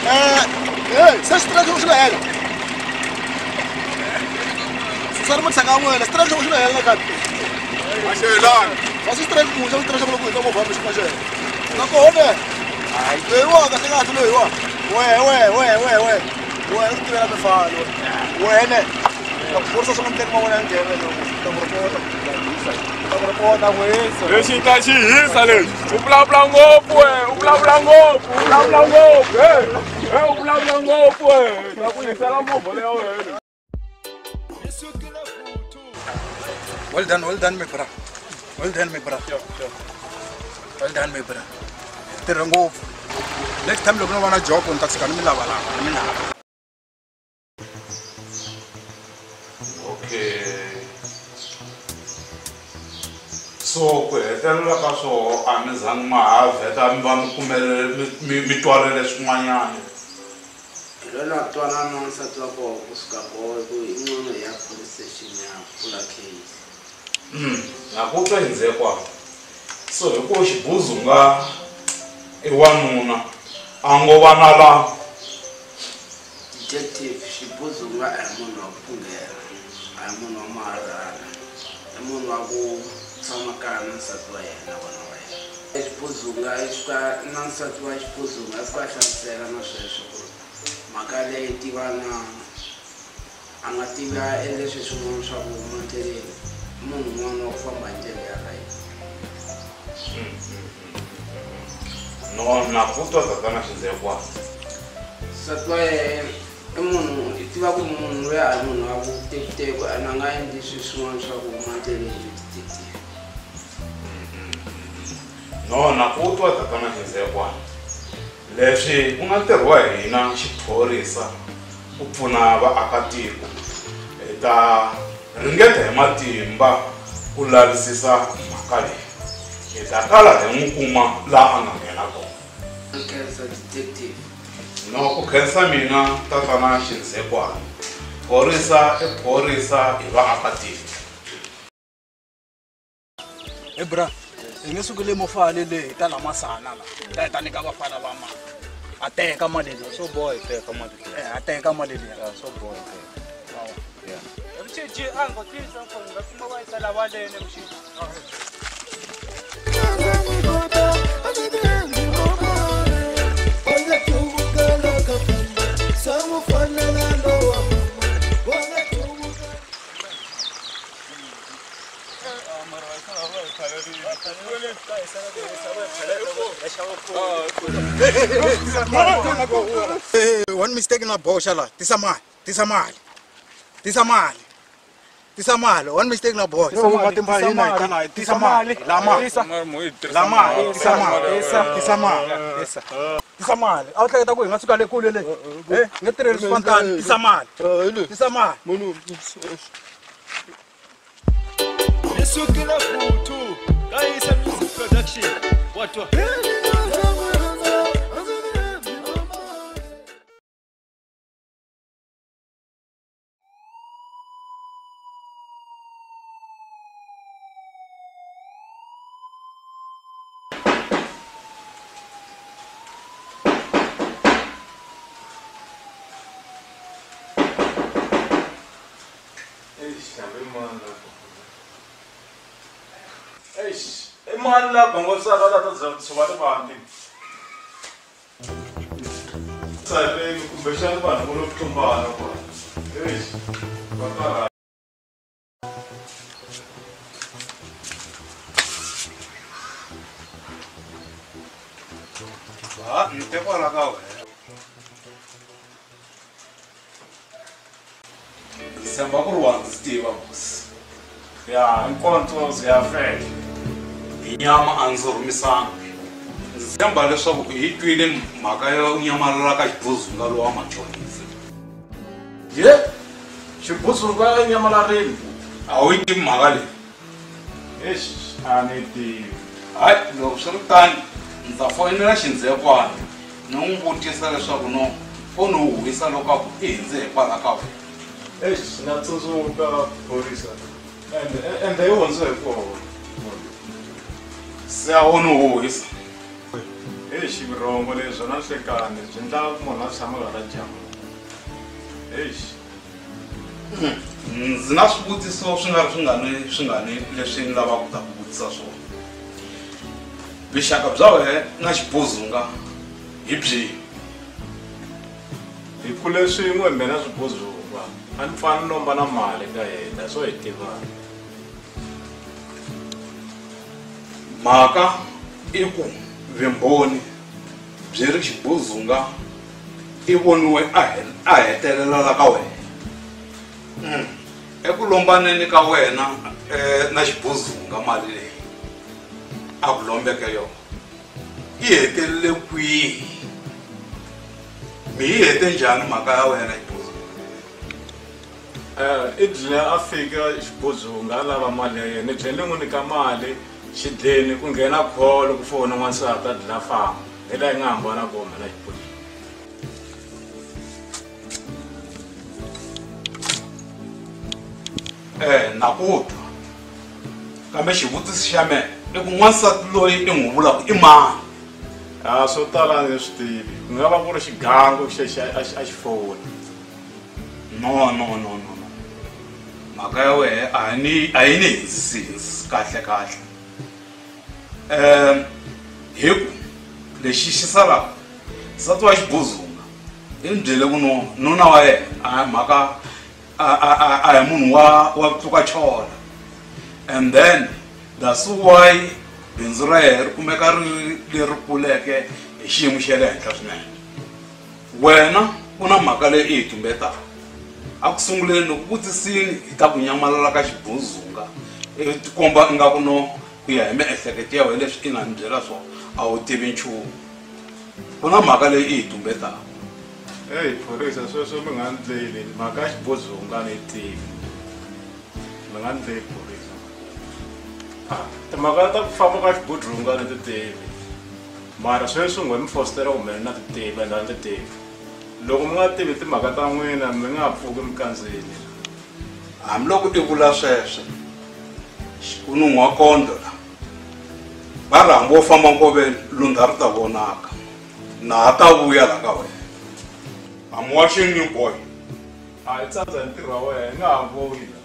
A: Hey, se strike xi la hela. Sari mutshanga n'wena, strike xi la hela na kahle.
G: A xi helanga.
A: A swi strike munhu, xa strike loko hi ta movha mi xi ma xela. Na kona. Hayi, loyi wa kahle kahle loyi wa. We we we we we. We u tivela mifalo. Wena. Ku phorisa swi nga ndleki mavona ya nghena loko ta ku report. Ta ku report n'wisa.
B: Lexi ta xi hisa lexi. U vulavula ngopfu we, u vulavula ngopfu, u vulavula ngopfu. Hey, u vulavula ngopfu we. Ta ku hisela movha leya wena.
H: Well done, my brother. Well done, my brother. Well done, my brother. Tirha ngopfu. Next time loko no va na job ni ta tshika ni mi lava lava, ni mi lava.
D: Okay. So ku hetelela ka swoho a mi zangi ma ha vheta mi va mi kumelele mi twalele swin'wanyana.
J: Hi lona twanana na nsati wa koho kusuka koho ku i n'wana ya police station ya pfula case.
D: Na ku twa hindzekwa. So hi ku xibuzunga i wanuna a ngo va na la
J: Detective xibuzunga a hi munhu wa ku phungela, a hi munhu wa maharihari, i munhu wa ku tshama kaya na nsati wa yena vana va yena. Xibuzunga i fika na nsati wa xibuzunga a fika a hlamusela na sweswo ku mhaka leyi tiva na a nga tivi a endle swilo swin'wana swa ku huma endleleni, i munhu un'wana wa ku famba hi ndlela ya right.
D: No, na ku twa tatana Xindzekwa.
J: Nsati wa yena i munhu i tiva ku munhu loyi a hi munhu wa ku tekuteku ene a nga endli swilo swin'wana swa ku huma endleleni detective.
B: No na ku twa tatana Xindzekwana. Leswi ku nga ntirho wa hina xiphorisa ku pfuna vaakatiko hi ta ringeta hi matimba ku lavisisa mhaka leyi. Hi ta kala hi n'wi kuma laha a nga nghena kona.
J: Khensa detective.
B: No ku khensa mina tatana Xindzekwana. Phorisa i phorisa hi vaakatiko.
H: Hey bra, hi nge suki le mofale le hi ta la masana la. Ta nyika vafana va mali. A teka mali leyi.
F: Swo boha hi teka mali leyi.
H: A teka mali leyi.
F: Swo boha hi teka. Yeah.
J: Mchichi ango tisa mfana kuma va yisa lavalene mchichi.
H: Hey, one mistake na boxa la. Tisa mali, tisa mali. Tisa mali. Tisa mali, one mistake na boxa. Tisa mali. Lama. Lama, tisa mali. Tisa mali. Tisa mali. A wu hleketa ku hi nga suka le kule le. Eh, nge tirheli swifantani. Tisa mali. Tisa mali.
K: Nisukile futu. Kaisa Music Production. Watu.
D: Mani la gongosaka la ta tshova rivanti saleni kumbexani vanhu vo lo tlumbana kwala eish va karhala.
B: Va ni te kwala ka wena. Ndzi tshemba ku ri wa ndzi tiva bosi.
D: Ya nkonzo ya fele.
B: Hi nyama a ndzi rhumisanga. Ndzi tshemba leswaku hi twile mhaka ya nyamalala ka xibuzunga lowa machonisi.
D: Ye xibuzunga ya nyamalarile.
B: A wu yi tivi mhaka leyi?
D: Eish a ni tivi.
B: Hayi loko swi ri tani ndzi ta foyinela Xindzekwana ni n'wi vutisa leswaku no foni wu huhisa loko a ku i hindze hikwalaho ka wena.
D: Eish na tsundzuka phorisa ende yi hundze hi kona.
B: Se a wo ni huhisa.
D: Eish vurhongo lebyi na nhlekani byi endla munhu a tshama karhi a jamu. Eish
B: ndzi na swivutiso swi nga ri swingani leswi ni lavaka ku ta ku vutisa swona. Vuxaka bya wena na Xibuzunga hi byihi?
D: Hi kule swin'we mina Xibuzunga a ni pfa ni lomba na mali ka yena swo hi tivana.
B: Mhaka i ku vumbhoni byi ri Xibuzunga i voniwe a hetelela la ka wena. Eku lombaneni ka wena na Xibuzunga mali leyi a ku lombeke yona yi hetelele kwihi? Mi yi hete njhani mhaka ya wena Xibuzunga?
D: I dlile a fika Xibuzunga a lava mali ya yena. Ni dlele ni n'wi nyika mali xidleni ku nghena call ku fona n'wansati a dlila famba. Hi laha hi nga hambana kona na Xibuzunga.
B: Na ku twa. Kambe xivutiso xa mehe i ku n'wansati loyi i n'wi vulaka i mani?
D: A swo tala a ni swi tivi. Ku nga va ku ri xigangu xexi a xi foni.
B: No no no no no. Mhaka ya wehe a yi ni hindzisi kahle kahle. Hi ku lexi xi salaka nsati wa Xibuzunga i ni byele ku no nuna wa yena a mhaka a hi munhu wa tluka chola. And then that's why bindzu ra yena ri kumeka ri leri kuleke hi xiyimo xa le henhla swinene. Wena u na mhaka leyi i yi tumbetaka. A ku sunguleni loko vutisini hi ta ku nyamalala ka Xibuzunga i tikomba ingaku no
I: Ku ya hi miehleketo ya wena leswi i nga ni byela swona a wu tivi nchumu. Ku na mhaka leyi i yi tumbetaka.
B: Hey, phorisa sweswo mi nga ndleli mhaka ya xibodzonga ni yi tivi. Mi nga ndleli phorisa. Timhaka ta ku famba ka xibodlunga ni ti tivi. Mara sweswi n'we mi fositela ku mina na ti tivi ende a ni ti tivi. Loko mi nga tivi timhaka ta n'wina mi nga pfuki mi kandziyile.
I: Hambiloko i vula sweswo ku nun'hwa kondlo la. Va ri hambi wo famba nkoveni lundza ri ta vonaka. Na ha ta vuya la ka wena. I'm watching you, boy.
B: A i tsandza hi ntirho wa wena, i nga ha vuyi la.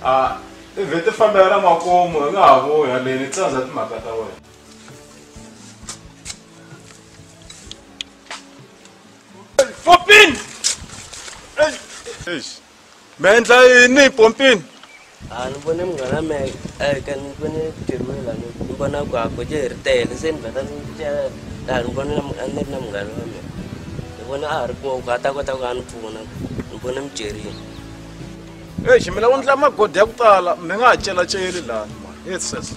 B: A i vhete fambela na makumu, i nga ha vuyi haleni, i tsandza timhaka ta wena.
D: Pompini!
B: Eish. Mi endla yini Pompini?
J: A ni vone munghana me eka ni vone tirhwela ni vona ku a goje hi ri tele se ni vheta ni cela laha ni vone a ni ri na munghana wa mina. Ni vona a ha ri kona ku a ta kota ku a ni pfuna ni vone mi cerile.
B: Eish, mi lava ku endla magodi ya ku tala mi nga ha celaceli laha mani. Yes, yes.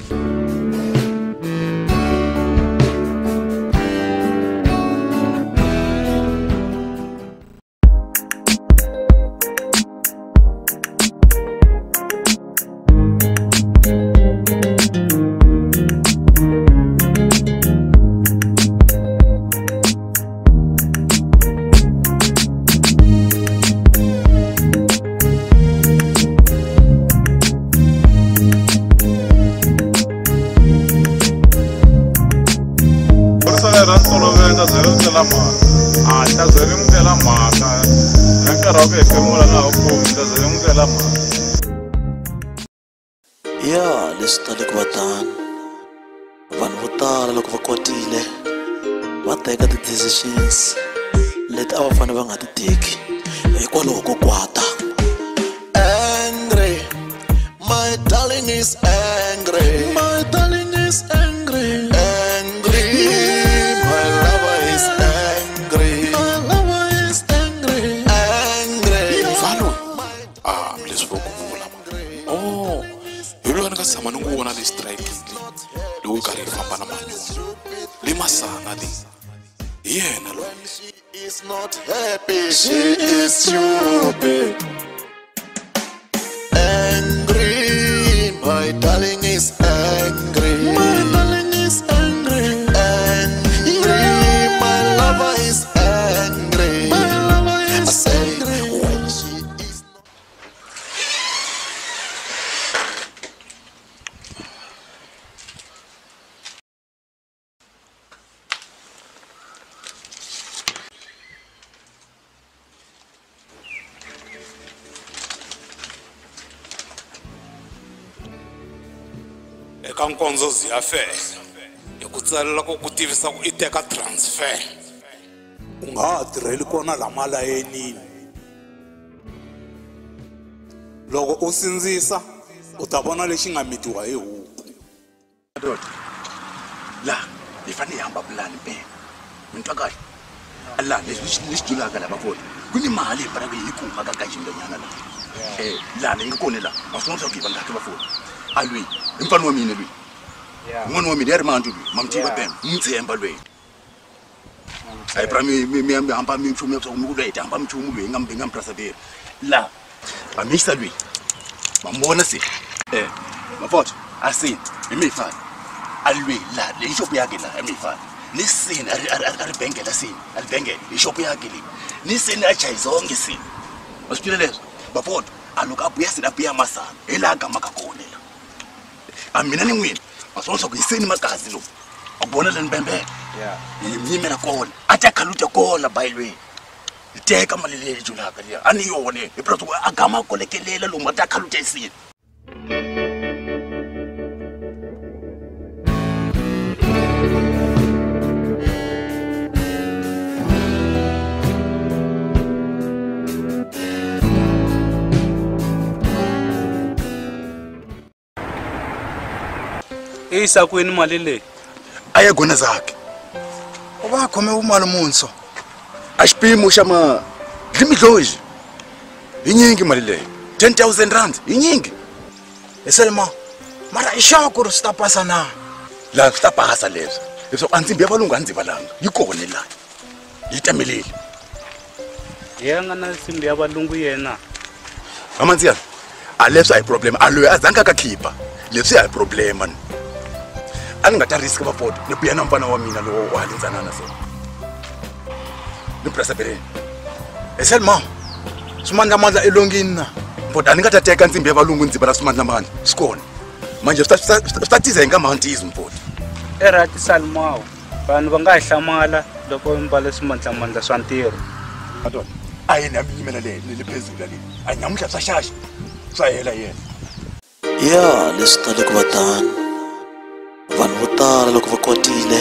A: Ya leswi tali ku va tano vanhu vo tala loko va kwatile va teka ti-decisions leti a va fanele va nga ti teki hikwalaho ko kwata. Angry, my darling is angry, my darling is angry, angry, my lover is angry, my lover is angry, angry.
L: Mfano, ah, leswi vo ku vula ma. Oh, hi loyi ni nga tshama ni n'wi vona le striking leyi loko yi karhi yi famba na manyoro le masana leyi hi yena loyi.
A: She is not happy, she is stupid. Angry, my darling is angry, my darling is angry, angry, my lover is angry, my lover is angry. When she is not.
I: Eka nkonzo ziya fehla hi ku tsalela ku ku tivisa ku i teka transfer u nga ha tirheli kona la malayenini loko u sindzisa u ta vona lexi nga mitiwa hi huku.
G: Madoda la hi fanele hi hamba pulani mpela mi twa kahle la leswi ni swi dyulaka la vakona ku ni mali hi faneleke hi yi kuma ka gajindanyana la laha ni nga kona la ma swi vona swa ku hi vangaki vafoni a lweyi i mfana wa mina lweyi n'wana wa mina ya ri mandzu lweyi ma mi tiva pena mi tshemba lweyi a hi pra mi mi mi hamba mi nchumu ya swa ku mi ku lweyi hi hamba mi nchumu lweyi hi nga mi prasaveri la va mixisa lweyi ma mi vona se mafotho a seni hi mi hi fani a lweyi la leyi xopo yakhe la hi mi hi fani ni seni a ri bengela seni a ri bengela hi xopo yakhe leyi ni seni a chayi zonke seni ma swi tiva leswo mafotho a loko a buya seni a buya masana hi laha a gamaka kona la a mina ni n'wina ma swi vona swa ku hi seni makazi lowu a vona leni bembela hi mi yimela kona a ta khaluta kona bayilweni hi teka mali leyi julaka liya a ni yona hi phela ku a gama a kolekelela lomu a ta khaluta hi seni.
F: I yisa kwini mali leyi?
G: A ya gona zakhe u va a khome vumali munso a xipimo xa ma dlimidlozi hi nyingi mali leyi 10,000 rand hi nyingi hi Selma
H: Mara i sure ku ri swi ta pasa na?
G: La swi ta pasa leswi. Leswaku a ndzimbi ya valungu a ndzi valanga. Yi kona la. Yi tamelile.
F: Yena nga na nsimbi ya valungu yena.
G: Amanziya. A leswi a hi problem. A loyi a zanga ka khipa. Leswi a hi problem man. A ni nga ta risk va poto. Ni buya na mfana wa mina lowo wa halintsanana so. Ni pressa bereni.
H: E Selma. Swimandlamandla elongini na.
G: Mpoto a ni nga ta teka nsimbi ya valungu ndzi va swimandlamandla. Swi kona. Manje swi ta tiza hi nga mantizo mpoto.
F: Erati Salmao. Vanhu va nga hi hlamala loko mbale swimandlamandla swa ntirho.
G: Madonna. A yena mi yimela le le phezulu le. A nyamuhla swa xaxa. Swa hela yena.
A: Ya leswi tale ku va tano. Vanhu vo tala loko va kwatile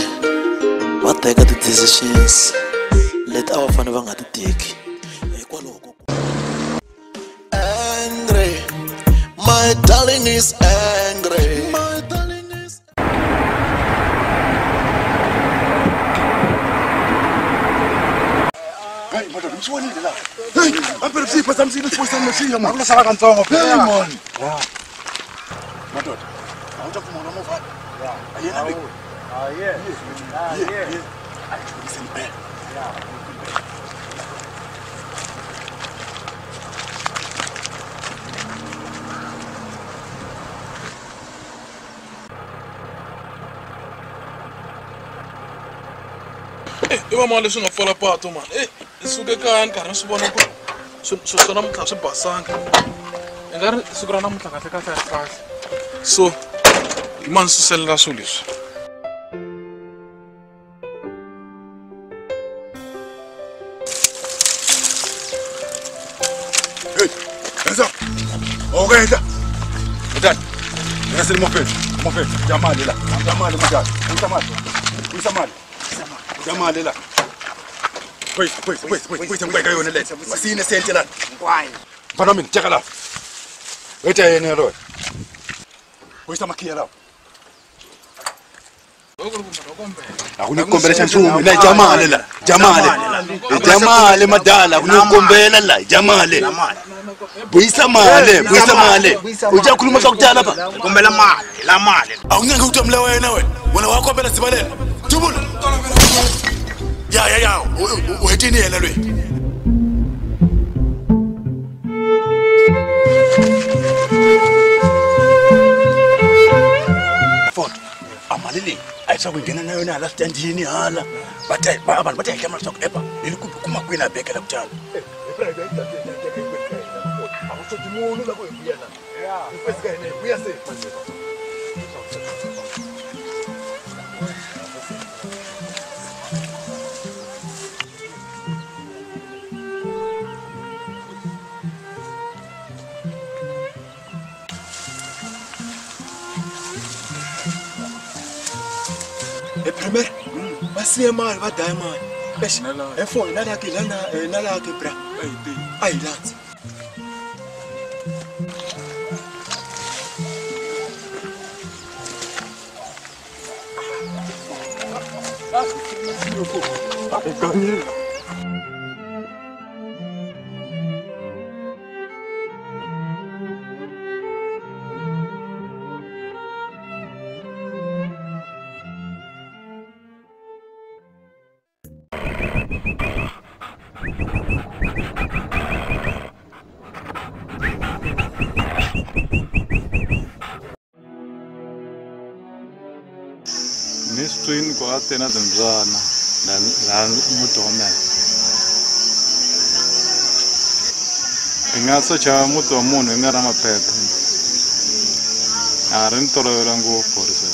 A: va teka ti-decisions leti a va fanele va nga ti teki hikwalaho ko angry. My darling is angry. My darling is
G: Hey, madonna, mi swi vonile la. Hey, a phela swi phazamisile swi phazamisile xiya man.
H: A ku sala katsongo
G: phela. Hey man. Madonna, a wu ta kuma na movha. A yena le.
F: Ah yeah. Ah yeah.
G: A yi chukiseni phela.
B: I va mali leswi nga pfala pato man. Ni suke kaya ni karhi ni swi vona ku swilo swa namuntlha swi basanga. I nga ri siku ra namuntlha kahle kahle a ri kahle. So hi ma ni suselela swilo leswi.
G: Hey, Enza. Okay, Enza. Mutani. Ngasele mofethu, mofethu. Jamali la. Jamali mutani. Usamali. Usamali. Jamali la. Wait, wait, wait, wait, wait, ngibeka yona le. Masine sente la.
J: Ngwayi.
G: Mfana mina tsheka la. Wetha yena lo. Wetha makhiya la. Akunokukombela xa nchumu la jamali la. Jamali. Jamali madala akunokukombela la jamali. Buyisa mali, buyisa mali. Ujakhuluma swa kudala lapha.
H: Kombela mali, la mali.
G: Awungeke utamle wena wena. Wena wakombela sibalele. Jubula. Ya ya ya, uhetini yena lwe. Fort, amali le a yi nghena na yona hala switandini hala. Va ta vanhu va ta hi hlamala leswaku epa hi kuma kwini a bekela kutani. A ku xoti munhu la ku hi vuya la. Hi fika hina hi vuya se.
K: E premier, va siya mali va daya mali. Eish, e foni na la ke la na la ke bra. A yi landzi.
B: Ni swi twini ku a te na timbyana laha muti wa mehe. I nga secha muti wa munhu hi nga ri na maphepha. A ri ni tolovela ngopfu phorisa.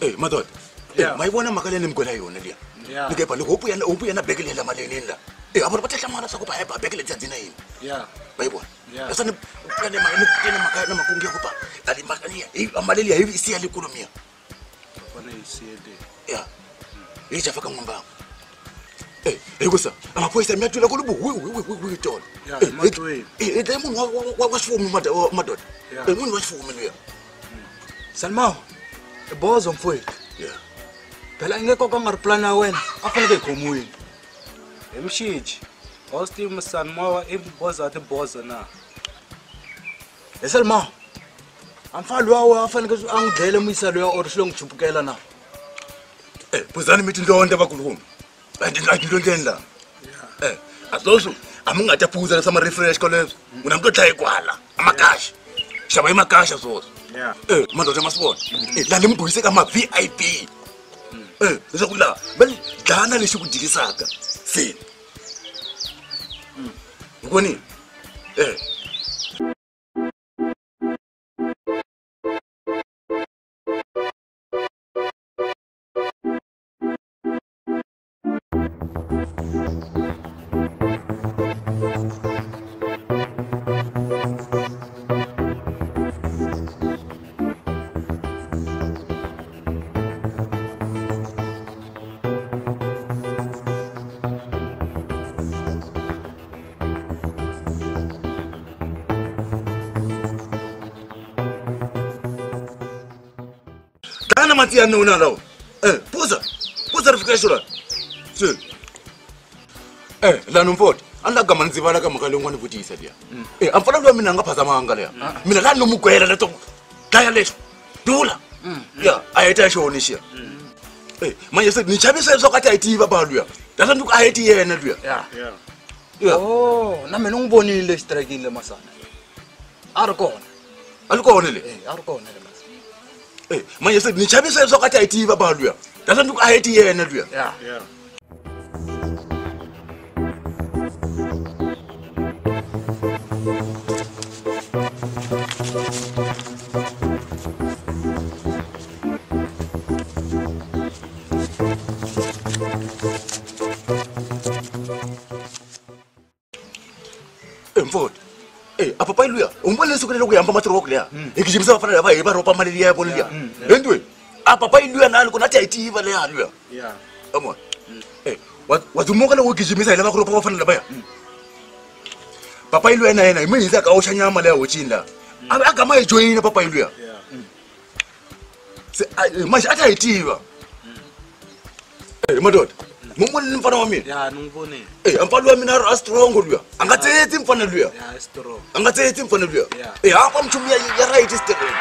G: Hey, madoda. Yeah. Ma yi vona mhaka leyi ni mi gwela yona liya. Ni ke loko u vuya na beke leyi la malini la. A vona va ta hlamala swa ku ba ba beke leyi ndzina yini. Va yi vona. Leswi ni plane ma ni tene mhaka na makungu ya ku ba ali mhaka liya hi mali liya hi siya le kulu miya.
F: Fane hi siye le.
G: Yeah. Hi jafa ka n'wambangu. Hikusa amaphoyisa mi ya twela ku ri wi tolo. I munhu wa xifumi madoda. I munhu wa xifumi luya.
H: Salma, i bozo mfowethu. Phela i nge koka nga ri plan ya wena a faneke hi khomiwile.
F: Hi mxiji a wu swi tivi Musanmowa i boza tiboza na.
H: Hi Salma, a mfana luwa a faneke a n'wi dlayele muyisa luya or xi lo n'wi chupukela na.
G: Puzani mi tindlonda vakulukumba. A tindlondleni la. A sweswo a mi nga ta phuza leswa ma-refresh kwaleswo. N'wina mi to dlaya kwala a makaxa. Xava i makaxa swoswo. Madoda ma swi vona. Laha ni mi bohise ka ma VIP. Leswaku laha va dlana lexi ku dyikisaka se. U vonile? Mati ya nuna lawo. Phuza. Phuza rifresh la. Se. La nomfoti. Anda gama ndzi vala ka mhaka leyi n'wana vutisa liya. A mfana luya mina nga phazamanga liya. Mina la no mugwela la to dlaya lexo. Dula. Ya, a heta xona xiya. Manje se ni chavisa leswaku a ta yi tiva ba luya. Data ndi ku a heti yena luya.
H: Yeah. Oh, na mina n'wi vonile xitirekini le Masana. A ri kona.
G: A ri kona le?
H: A ri kona le.
G: Manje se ni chavisa leswaku a ta yi tiva ba luya. Data ndi ku a heti yena luya.
H: Yeah.
G: Mfowethu. A papayi luya u n'wi leswi loko hi hamba matirhoko liya hi gijimisa vafana lava hi va ropa mali liya ya vona liya endweni a papayi luya na loko na ta yi tiva leya luya. Amona wa dzumuka loko u gijimisa hi lava ku ropa vafana lavaya. Papayi luya na yena hi mi hindza ka oxa nyama leya hocini laha a gama hi joyina papayi luya. Se manje a ta yi tiva. Madoda n'wi vonile mfana wa mina?
F: Ya, ni n'wi vonile.
G: Mfana wa mina a strong luya. A nga tsetsi mfana luya.
F: Ya, strong.
G: A nga tsetsi mfana luya. Hapa mchumu ya right strong.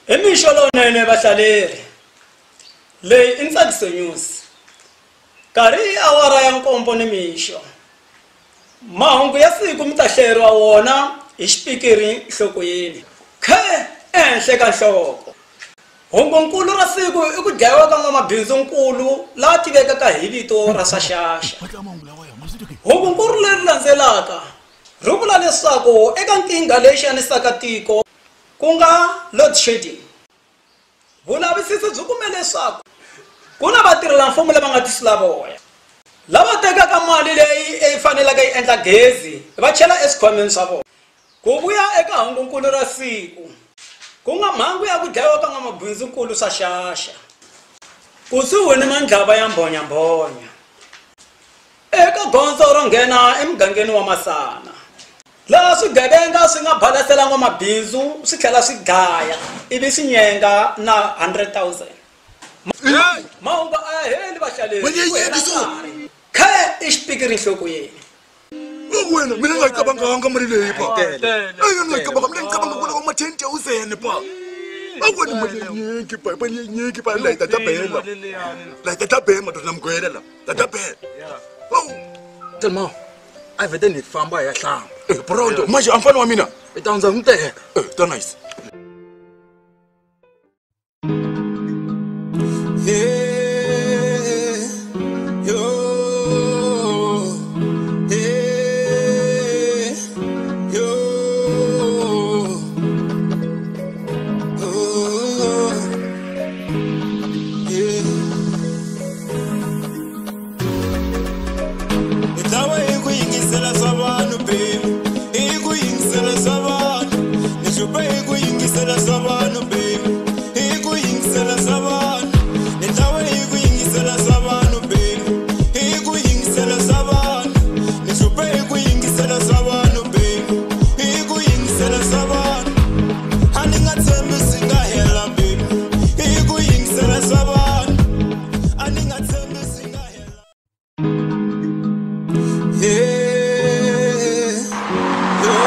M: Emisho lowunene vahlaleri. Leyi i Ntsakiso News. Nkarhi i awara ya 7 nimixo. Mahungu ya siku mi ta hlayeriwa wona hi xipikiri nhlokweni. Khe ehenhla ka nhloko. Hungunkulu ra siku i ku dlayiwa ka n'wamabindzunkulu laha tivekaka hi vito ra Swaxaxa. Hungunkulu leri landzelaka ri vula leswaku eka nkingha leyi xanisaka tiko ku nga load shedding. Vulavisisi byi kume leswaku ku na vatirhelamfumo lava nga tisulavoya lava tekaka mali leyi faneleke yi endla gezi va chela eswikhwameni swa vona. Ku vuya eka hungunkulu ra siku ku nga mhangu ya ku dlayiwa ka n'wamabindzunkulu Swaxaxa kusuhi ni mandlava ya mbhonyambhonya eka gondzo ro nghena emugangeni wa Masana laha swigevenga swi nga balasela n'wamabindzu swi tlhela swi dlaya ivi swi nyenga na 100,000. Mahungu a ya heli vahlaleri. Khe i xipikiri nhlokweni.
G: Wena mina nga cabanganga mali leyi pa. Mina nga cabanga mina ngicabanga ku loko ma 10,000 pa. Awena mali nyingi pa, mali nyingi pa la tata bela. La tata bela madonna mgwela la. Tata bela.
H: Tell a vete ni famba ya hlamba.
G: Pronto, manje amfana wa mina.
H: I ta hundza n'wi teka.
G: Ta nice.
N: yingisela swa vanhu baby, hi ku yingisela swa vanhu. Ni dlawe hi ku yingisela swa vanhu baby, hi ku yingisela swa vanhu. Ni hlupe hi ku yingisela swa vanhu baby, hi ku yingisela swa vanhu. A ni nga tshembi swi nga hela baby, hi ku yingisela swa vanhu. A ni nga tshembi swi nga hela. Yeah, yo,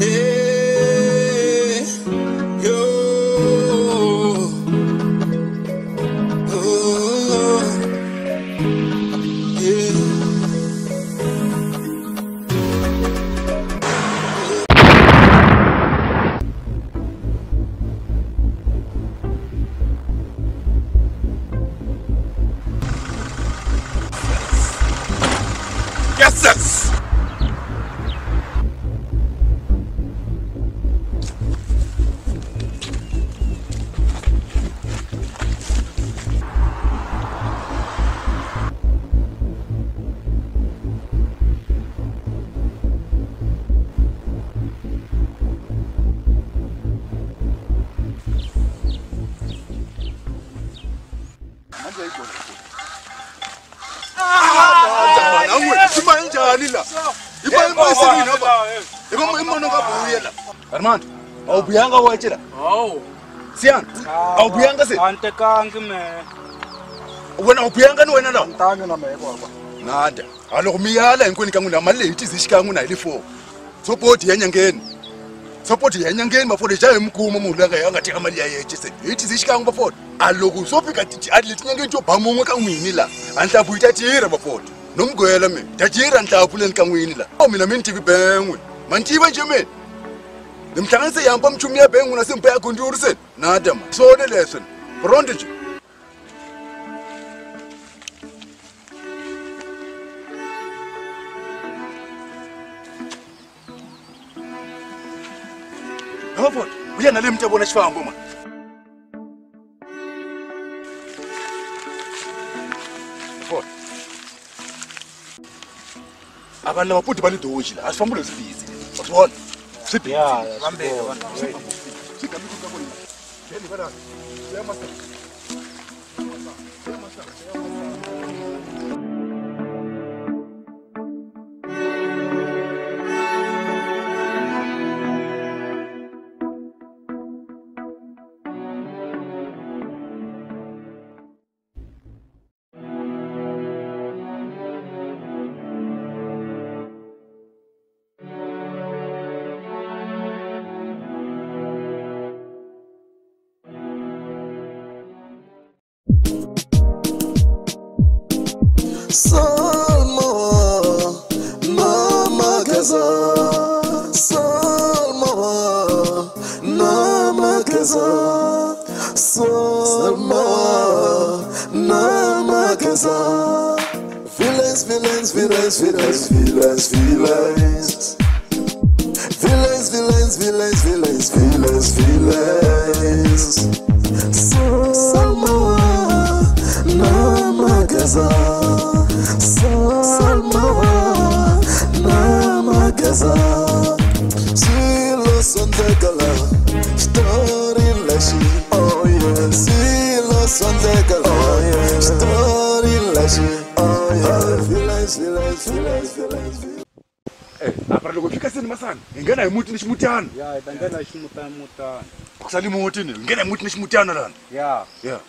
N: yeah, yo, oh, yeah.
G: Yes, yes. Armand, awubuyanga wetshela.
B: Hawu.
G: Siyana, awubuyanga se.
F: Antekangi me.
G: Wena awubuyanga ni wena la.
H: Ntangi na me kwakwa.
G: Nada. Aloko miyala hinkwenu ka n'wina mali leyi tizi xikan'we na hi le 4. Support ya nyangeni. Support ya nyangeni mafo ja hi mukuma munhu loyi a nga teka mali ya yena se. Hi tizi xikan'we mafo. Aloko swo fika a leti nyangeni to ba mun'we ka n'wini la. A nhlampfu yi ta tirha mafo. Nomgwela mina. Ta tirha nhlampfu leni ka n'wini la. Mina mi ni tivi ben'we. Ma ni tiva nje mina. Nimhlanganise yampa mchumi ya bengu nasimpa yakho njurise. Nada ma. Sone leswe. Pronto nje. Ngapho, uya nale mntu yabona xifambo ma. Fort. Abantu labaputi balidoji la. Asifambo lesibhizi. Wasibona?
F: Yeah,
A: Salma, namakaza. Salma, namakaza. Salma, namakaza. Villains, villains, villains, villains, villains, villains. Villains, villains, villains, villains, villains, villains. Salma, namakaza. Salma, namakaza. Silo sondekala, story lashi. Oh yeah. Silo sondekala, oh yeah. Story lashi. Oh yeah. Villains, villains, villains, villains.
G: Apara loko fika seni masana, hi nghena hi muti ni ximutana.
F: Ya, hi ta nghena hi ximutana.
G: Ku sali muti ni, hi nghena hi muti ni ximutana lana.
F: Ya.
G: Yeah.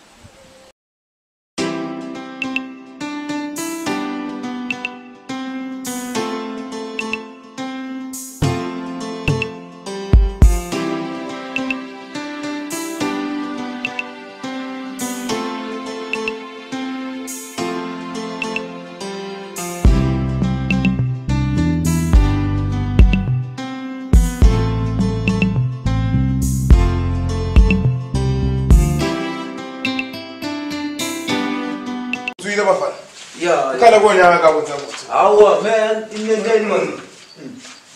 H: Khala konyaka ka botsa botsa.
J: Awa man, inengeni man.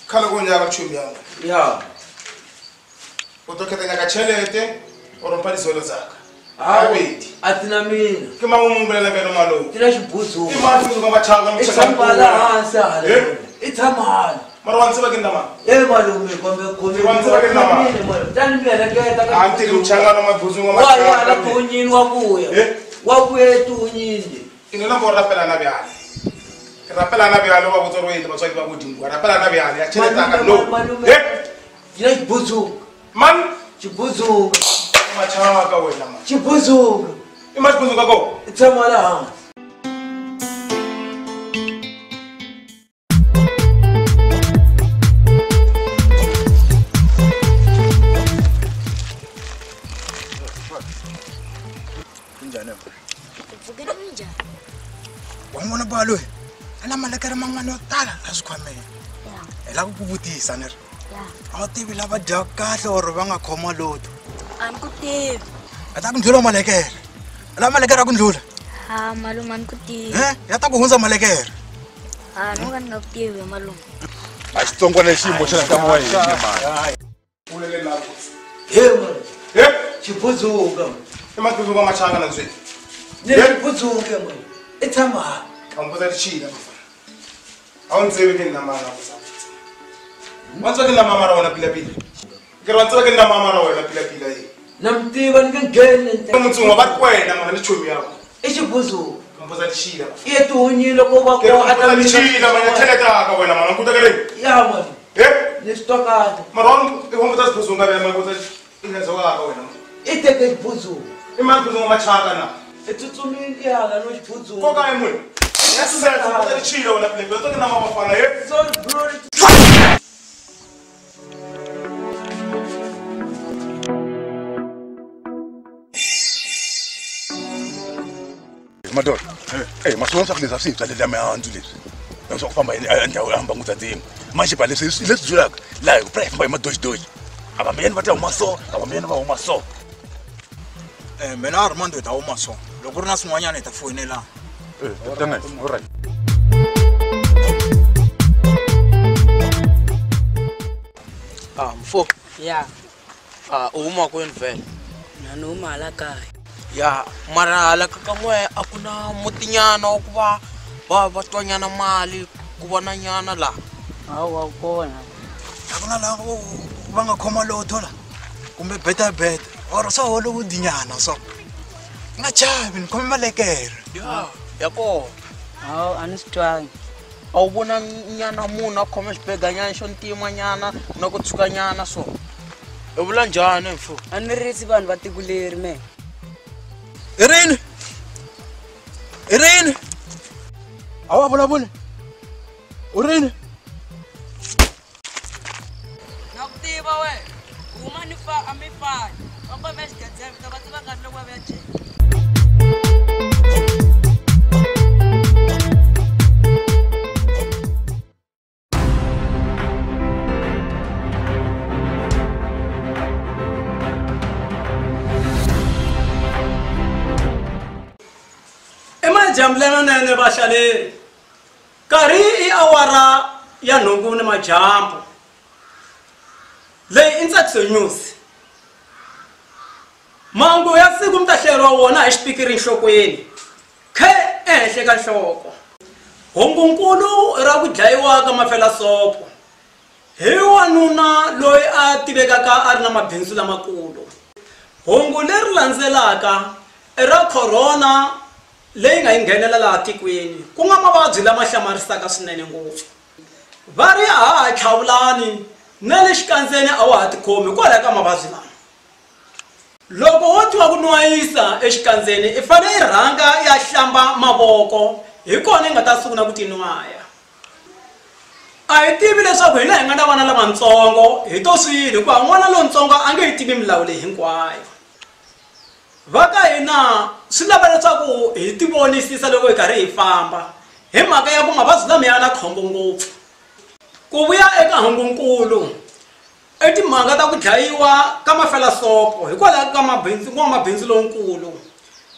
H: Khala konyaka chomi yangu.
J: Ya.
H: O tlo khetha ka tšhelete o mpha dizolo tsaka.
J: Hayi, atina mina.
H: Ke mang o mo bolela ka yena malome?
J: Ke na xibutsu.
H: Ke mang ka machaka
J: I tshama la hansi hala. I tshama hala.
H: Mara wa ntseva ke nna mang?
E: E malume kombe kombe.
H: Wa ntseva ke nna mang?
E: Tani mieleketa
H: ka. A ntiri mchangano mabhuzunga
E: wa ya la tunyini wa buya. Wa buya tunyini.
H: Ino na borra pela na bjale. Ke rapela na bjale wa botsa gore batswadi ba godimo. Wa rapela na bjale ya tšhelete ka no.
E: Ke xibuzunga.
H: Man
E: xibuzunga.
H: Machaka wena man.
E: Xibuzunga.
H: I ma xibuzunga ko?
E: I tshama la hansi.
H: Wan'wana balo ana malekere man'wana yo tala la swikhwameni hi lava ku vutisa ni ri a wu tivi lava dyaka kahle or va nga khoma lotho
O: a ni ku tivi
H: a ta ku ndlula malekere la malekere a ku ndlula
O: ha malume a ni ku tivi
H: ya ta ku hundza malekere
O: ha no ka ni nga ku tivi malume
G: a xitsongwana xiyimo xa ntamu wa hina mani
E: he mani xibuzunga
H: i mabuzunga machanga na ndzweni
E: ni xibuzunga mani i tshama
H: ambuza richila a wu ndzivi ke nna mara wa ntswa ke nna mama ra wena pila pila ke re wa ntswa ke nna mama ra wena pila pila e
E: na mi tiva ni nge ngheni
H: mutsongo va ri wena mara ni chomi yako
E: i xibuzunga
H: ambuza richila
E: i ye tihunyile ko va
H: ko a ta richila mara theleta ka wena mara nkuta ke ri
E: ya mani ni swi twa kahle
H: mara wa i humbuza xibuzunga vena mara kuta inenzo ka wena
E: i teke xibuzunga
H: i mani xibuzunga machaka na
E: i tsutsumile i hala no xibuzunga
H: ko ka munhu ya sesa ku richila wena pila pila to ke na mama fana
E: sorry bro.
G: Madoda maswona swa ku leswi a swi hi byalele mihandzu leswi swa ku famba ndhawu ya hamba ngutsa tin'we maxipa leswi leswi byulaka laha hi ku pra hi famba hi madojidoji a vambiyeni va ta huma so a vambiyeni va huma so
H: mina a Armando hi ta huma so loko ku ri na swin'wanyana hi ta foyinelana.
G: Alright.
J: Mfo.
P: Ya.
J: U huma kwini vhele?
P: Na ni huma hala kaya.
J: Ya, mara hala ka n'we a ku na mutinyana wa ku va va twanyana mali ku va na nyana laha.
P: Hawa kona.
H: A ku na laha va nga khoma lotho la kumbe beta beta or swa Hollywood nyana so. Nga chavi ni khome malekere.
J: Ya, ya kona.
P: Hawu a ni swi twangi.
J: A wu vona nyana munhu a khome xibeganyana xo ntima nyana na ku tshuka nyana so. I vula njhani mfo?
P: A ni risi vanhu va tiko leri me.
H: Irene! Irene! A wa vulavuli? U rini?
P: Na ku tiva wena. Huma ni fa a mi fani. Va kombe xigedzembe ta va tiva kahle loko va vuya jele.
M: Jambulela nene vahlaleri nkarhi i awara ya 8 ni majambu leyi i Ntsakiso News mahungu ya siku mi ta hlayeriwa wona hi xipikiri nhlokweni khe ehenhla ka nhloko hungunkulu ra ku dlayiwa ka mafelasopo hi wanuna loyi a tivekaka a ri na mabindzu lamakulu hungu leri landzelaka i ra corona leyi nga yi nghenela laha tikweni ku nga mavabyi lama hlamarisaka swinene ngopfu va ri a ha tlhavulani na le xikandzeni a wa ha tikhomi hikwalaho ka mavabyi lama loko wo twa ku nwayisa exikandzeni i fanele i rhanga ya hlamba mavoko hi kona i nga ta sungula ku tinwaya a hi tivi leswaku hina hi nga na vana lavatsongo hi to swilo hikuva n'wana lontsongo a nge yi tivi milawu leyi hinkwayo va ka hina swi lava leswaku hi tivonisisa loko hi karhi hi famba hi mhaka ya ku mavabyi lama ya na khombo ngopfu ku vuya eka hungunkulu i timhaka ta ku dlayiwa ka mafelasopo hikwalaho ka mabindzu n'wamabindzu lonkulu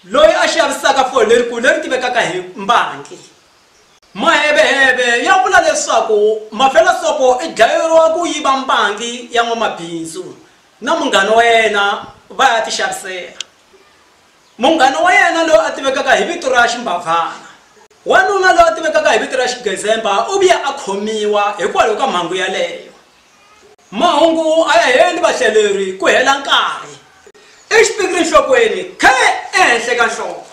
M: loyi a xavisaka fole lerikulu leri tivekaka hi mbangi maheveheve ya vula leswaku mafelasopo i dlayeriwa ku yiva mbangi ya n'wamabindzu na munghana wa yena va ya tixavisela munghana wa yena loyi a tivekaka hi vito ra Ximbavhana Wanuna loyi a tivekaka hi vito ra Xigezemba u vuye a khomiwa hikwalaho ka mhangu yaleyo. Mahungu a ya heli vahlaleri ku hela nkarhi. I xipikiri nhlokweni khe ehenhla ka nhloko.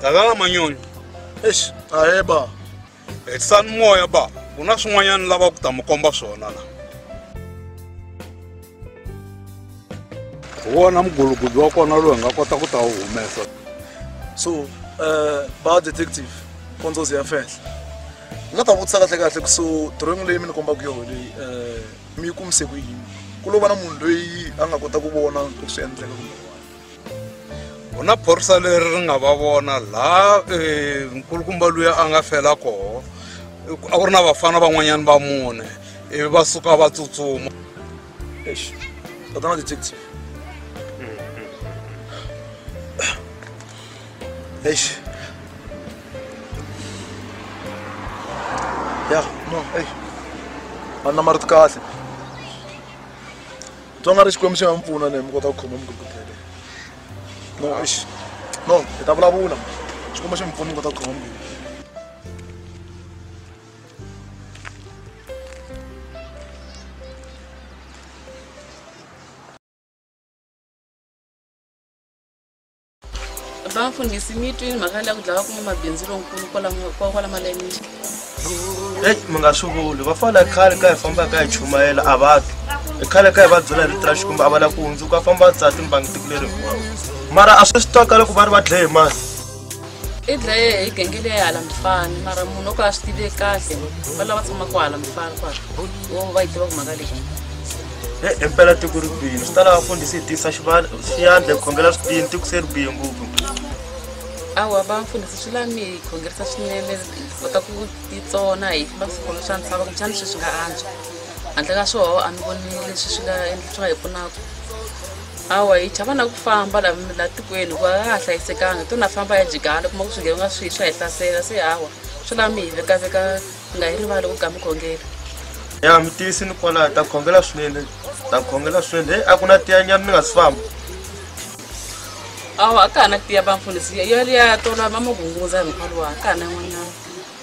I: Tatana Manyoni.
Q: Eish, ahe ba.
I: Hetisani moya ba. Ku na swin'wanyana lava ku ta mi komba swona la. Hi wona mugulugudu wa kona lowu hi nga kota ku ta wu humesa.
Q: So, ba detective, konzo ya fehla. Ni nga ta vutisa kahle kahle ku so drawing leyi mi ni kombaka yona leyi mi yi kumise ku yini? Ku lo va na munhu loyi a nga kota ku vona ku swi endleka kumbe
I: ku na phorisa leri ri nga va vona laha nkulukumba luya a nga fela koho a ku ri na vafana van'wanyana va mune ivi va suka va tsutsuma.
Q: Eish, tatana detective. Eish. Ya, no, eish. A na marito kahle. Twa nga ri Xikwembu xi nga mi pfuna ne mi kota ku khoma mugulugudu. No, eish. No, hi ta vulavula. Xikwembu xi mi pfuna mi kota ku khoma mugulugudu.
P: Vamfundhisi mi twini mhaka leya ku dlawa ku mabindzu lonkulu kwala malembe.
K: Ei, mi nga swi vuli va fana khale ka hi famba ka hi chumayela a va twi khale ka hi va byela rito ra Xikwembu a va lava ku hundzuka a famba a tsaya timbangi tiko leri hinkwaro mara a swi swi twaka loko va ri va dlaye hi mani.
P: I dlaye hi genge leyi hala Mfani mara munhu o ka a swi tivi kahle va lava tshamaka hala Mfani kwala vo va yi tivaka mhaka leyi.
K: He impela tiko ri bihile swi ta lava vafundhisi hi tiyisa xiyandla hi khongela swi tiyini tiko se ri bihe ngopfu.
P: Awa vamfundhisi swi lava mi hi khongerisa swinene hi kota ku titsona hi famba swikolo swa misava kumbexana sweswi nga antswa handle ka swoho a ni voni leswi swi nga swi nga hi pfunaka. Awa hi chava na ku famba la tikweni hikuva a ha hlayisekanga to na famba ya jikala kuma ku swigevenga swi swa hi hlasela se hawa swi lava mi hi vekaveka mi nga hi rivali ku ka mi khongela.
K: Ya mi tiyisini kwalaho ta khongela swinene ta khongela swinene heyi a ku na tiyanyana ni nga si famba.
P: Awa a ka ha na tiya vamfundhisi yaliya tola va magunguza hi mukhuva luwa a ka ha na yin'wanyana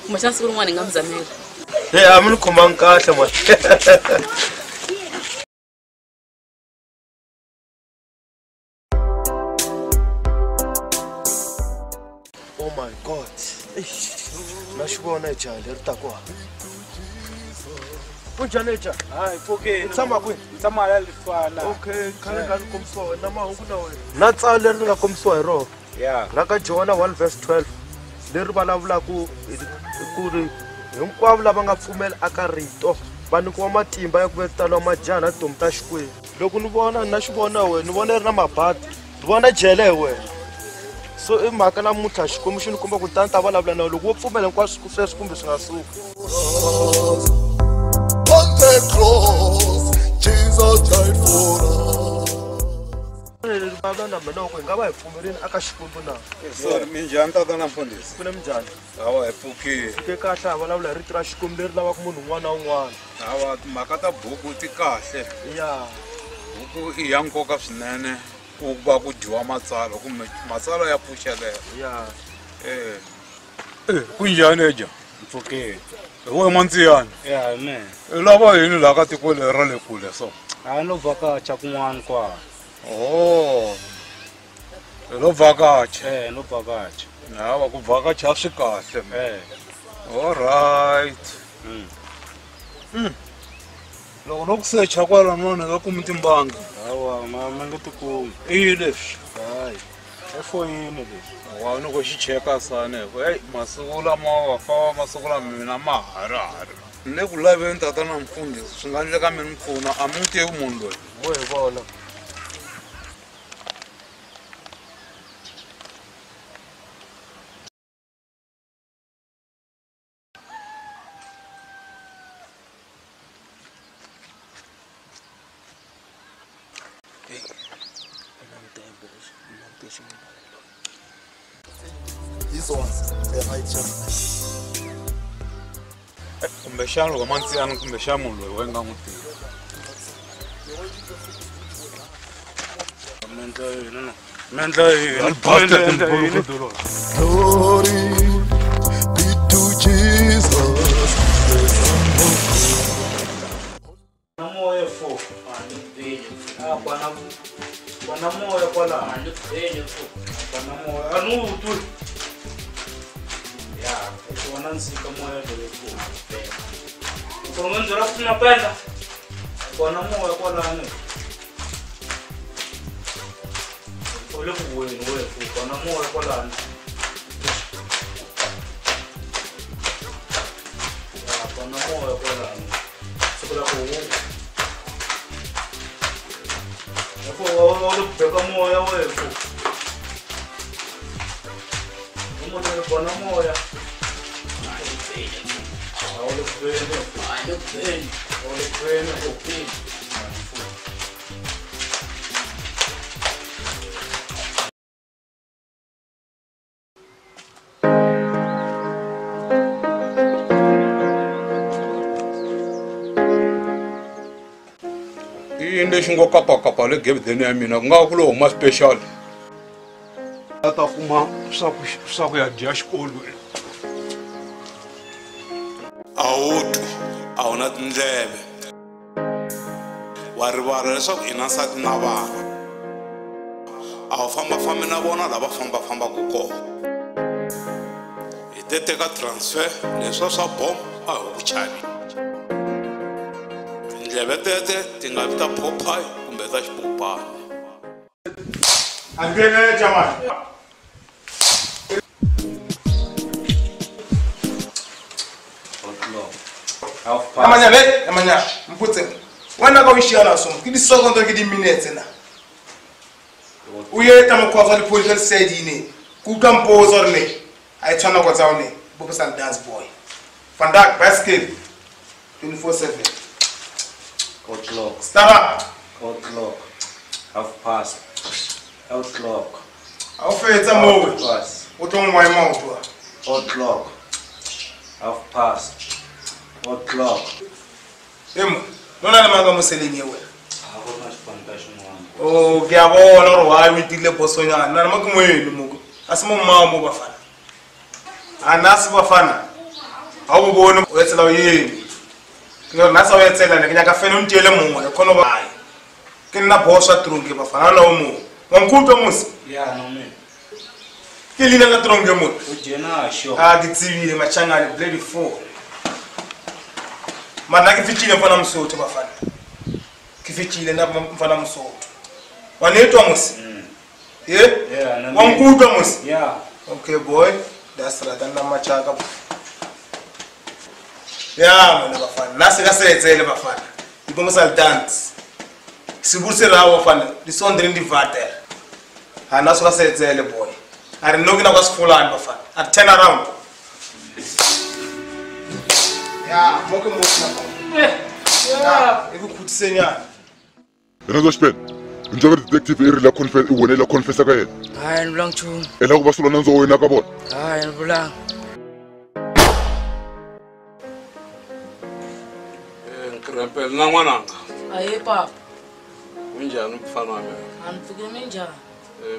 P: kumbexana siku rin'wana hi nga mi zamela.
K: Heyi a mi ni khomangi kahle mani. Oh my God. Na xi vona jaha leri taka hala. Kunjhani jaha?
B: Hayi pfukeni.
K: U tshama kwihi?
B: Ni tshama hala Lifana.
K: Okay, khale ka ni kombisiwa wena mahungu na wena. Na tsalo leri ni nga kombisiwa hi rona.
B: Yeah.
K: Ra ka Johana 1 verse 12 leri vulavulaka ku ri hinkwavo lava nga pfumela aka rito va nyikiwa matimba ya ku vitaniwa majaha na tintombi ta Xikwembu. Loko ni vona na xi vona wena ni vona ri na mabadi ni vona jele hi wena. So i mhaka namuntlha Xikwembu xi ni komba ku tani ta vulavula na wena loko wo pfumela hinkwaswo sweswo kumbe swi nga suka.
A: On the cross, Jesus died for us.
K: Vulavula na mina loko hi nga va hi pfumerini aka Xikwembu na.
I: Sorry, minjhani tatana mfundhisi?
K: Ku na minjhani?
I: Hawa hi pfukile.
K: Pfuke kahle ha vulavula hi rito ra Xikwembu leri lavaka munhu un'wana na un'wana.
I: Hawa timhaka ta buku ti kahle.
K: Ya.
I: Buku i ya nkoka swinene ku va ku dyiwa matsalwa kumbe matsalwa ya pfuxelela.
K: Ya.
I: Kunjhani eja?
B: Mpfukile.
I: Hi wena Mantsiyani?
B: Ya, hi mina.
I: I lava yini laha ka tiko leri ra le kule so?
B: A no vhakacha kun'wana kwala.
I: Oh. Hi lo vhakacha?
B: No vhakacha.
I: Hawa ku vhakacha swi kahle. All right. Loko no ku secha kwala nona nga kumi timbangi.
B: Hawa, ma nga ti kumi.
I: I leswi.
B: Hayi.
F: Efoyini leswi.
I: Wa ni ko xi cheka sane ku hey masiku lama wa fa masiku lama mina ma harihari. Ni le ku laveni tatana mfundhisi swi nga endleka mi ni pfuna a mi n'wi tivi munhu loyi.
F: Wo hi vona.
I: Kumbexana loko mantsiyani kumbexana munhu loyi wa nga n'wi tivi. Mendla yini?
A: Glory be to Jesus, the Son of
F: Na moya fo. A ni beli. A kwana kwana moya kwala a ni beli fo. Kwana moya a ni wu twi. Ya, kona nsika moya loyi fo. Kona ndzela ku na penda. Kona moya kwalano. U le ku weni we fo. Kona moya kwalano. Ya, kona moya kwalano. Siku la ku wu. Fo wa le ku beka moya we fo. Umuntu kona moya.
I: I yini lexi ngo kapakapa le gebedeni ya mina ku nga ku lo huma special. A ta kuma swa ku ya dya xikolweni.
L: A wu twi, a wu na tindleve. Wa rivala leswaku i na nsati na vana. A wu fambafambi na vona lava fambafambaka kona. Hi te teka transfer leswiya swa bomb a hi ku chavi. Tindleve tete ti nga vi ta phophayi kumbe ta xipopani.
H: Angene jamani. Amanya le, amanya, mpotse. Wena ka wishiana so, ke di second ke di minutes na. O ye ta mo kwa le police said ine. Ku ka mpotsa re ne. A tshwana go tsa one, bo sa dance boy. Van Dijk basket 24/7.
F: O'clock.
H: Stop.
F: O'clock. Half past. O'clock.
H: A o fetsa mo. O tlo ngwa maoto.
F: O'clock. Half past. O'clock.
H: Emo, nona le manga mo seleng e wena.
F: Ha go na xipanta xin'wana.
H: Oh, ke a bona gore why o itile posonyana. Nna mo ke moeno mo. A se mo mmao mo bafana. A na se bafana. Ha o bone o etsela o yeng. Ke re nna sa o etsela ne ke nyaka fela o ntiele mongwe le khona ba. Ke nna boss wa tronke bafana la o mo. Wa nkutlwa mose?
F: Ya no me.
H: Ke leina la tronke mo.
F: O jena sho.
H: A ke tsebile machangane bloody 4. Mara ke fitile mfana Mosotho bafana. Ke fitile na mfana Mosotho. Wa netwa mose? Ye?
F: Yeah, na.
H: Wa nkutlwa mose?
F: Yeah.
H: Okay boy, that's right nna machaka. Ya mona bafana. Nna se ka setsele bafana. Ipomosa dance. Sibuse ra bafana, di sondre ndi vater. Ha na se ka setsele boy. A re no ke na kwa sefolane bafana. A turn around. Ya, mo ke mo na. Ya, e go khutsenyana.
G: Yena zo xipela. Njobe detective e ri la confess e wona la confessa ka yena.
J: Hayi ni vulanga nchumu.
G: E la ku va sula nandzu wa wena ka vona.
J: Hayi ni vulanga.
I: Nkrempele na n'wananga.
P: Aye papa.
I: Kunjhani mfana wa mina?
P: A ni pfukile minjhani?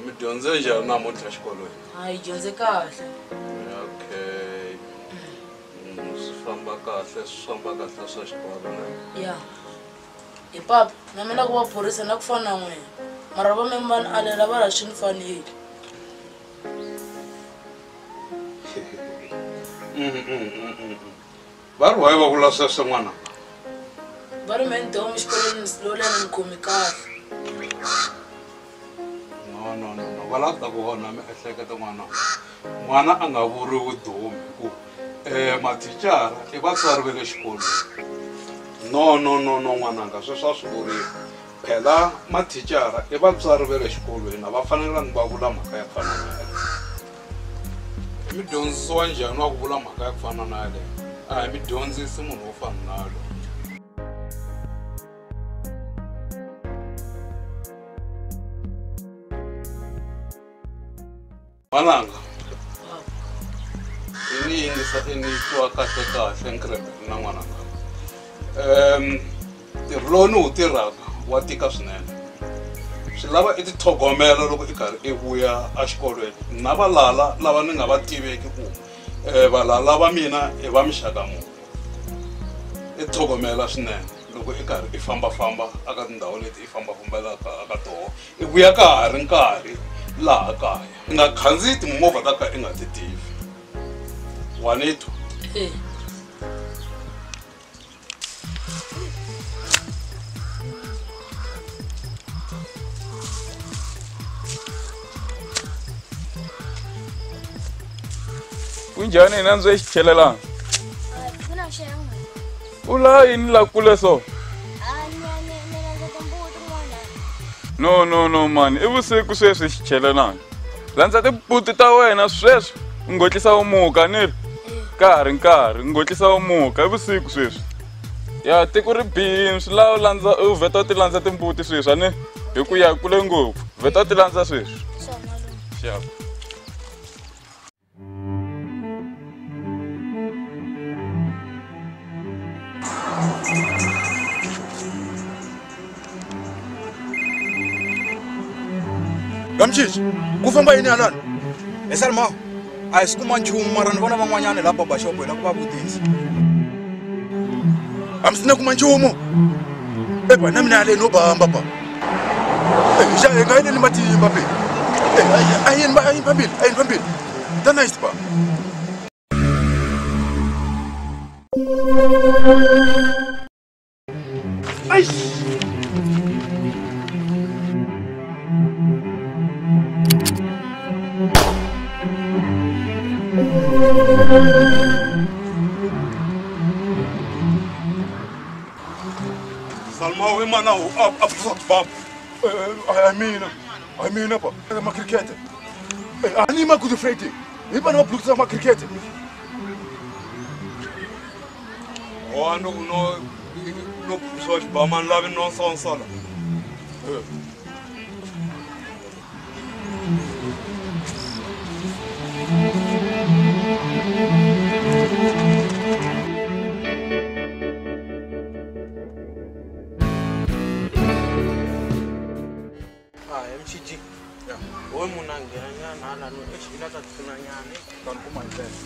I: Mi dyondze njhani namuntlha xikolweni?
P: A hi dyondze kahle.
I: Okay. Swi famba kahle, swi famba kahle swa xikolo ne?
P: Ya. Hi papa, na mina ku va phorisa na ku fana na n'wina. Mara va meme va ni alela va ri swi ni faneli.
I: Va ri why va vula sweswo n'wana?
P: Va ri mehe ni domu xikolweni lowuliya ni khomi kahle.
I: No, no, no, no. Va lava ku ta ku onha miehleketo n'wana. N'wana a nga vuriwi domi hi ku mathicara i vatswari va le xikolweni. No no no no n'wananga, sweswo a swi vuriwi. Phela mathicara i vatswari va le xikolweni, a va fanelangi va vula mhaka ya ku fana na yaleyo. I mi dyondzisiwa njhani wa ku vula mhaka ya ku fana na yaleyo? A hi mi dyondzisi munhu wo fana na yaloye. N'wananga, i ni yingisa i ni twa kahle kahle nkrebe na n'wananga. Ntirho lowu ni wu tirhaka wa tika swinene. Swi lava i titlhogomela loko i karhi i vuya exikolweni. Na valala lava ni nga va tiveki ku valala va mina i va mixaka muni. I tlhogomela swinene loko i karhi i fambafamba aka tindhawu leti i fambafambelaka aka toho. I vuya ka ha ri nkarhi laha kaya. I nga khandziyi timovha ta ka i nga ti tivi. Wa ni twa?
R: Kunjhani hina ndzi xichelelana? U la yini la kule so? No no no mani, i vusiku sweswi xichelelana. Landza timbuti ta wena sweswi, u ngotlisa u muka ni ri ka ha ri nkarhi, u ngotlisa u muka i vusiku sweswi. Ya tiko ri bihini swi lava u landza u vheta u ti landza timbuti sweswi a ni hi ku ya kule ngopfu, vheta u ti landza sweswi. Xap.
H: Kamchichi, ku famba yini halani? Hi Salma, a hi si kuma nchumu mara ni vona van'wanyana laha barbershop hi lava ku va vutisa. A mi si na kuma nchumu? Eba na mina haleni no bamba ba. Hi nga yeleni matimba be. A yini ba a yini phambili, a yini phambili. Ta nice ba. Eish.
I: Salma we mana u up.
G: I mean up. Ma cricket. Ani ma good Friday. Hi bana ba ma cricket.
I: Oh no no no so ba man la no son sala.
J: MCG. Yeah. Oy munhu a nghena nyana hala no exi la ta pfuna nyana.
H: Tani kuma ndlela.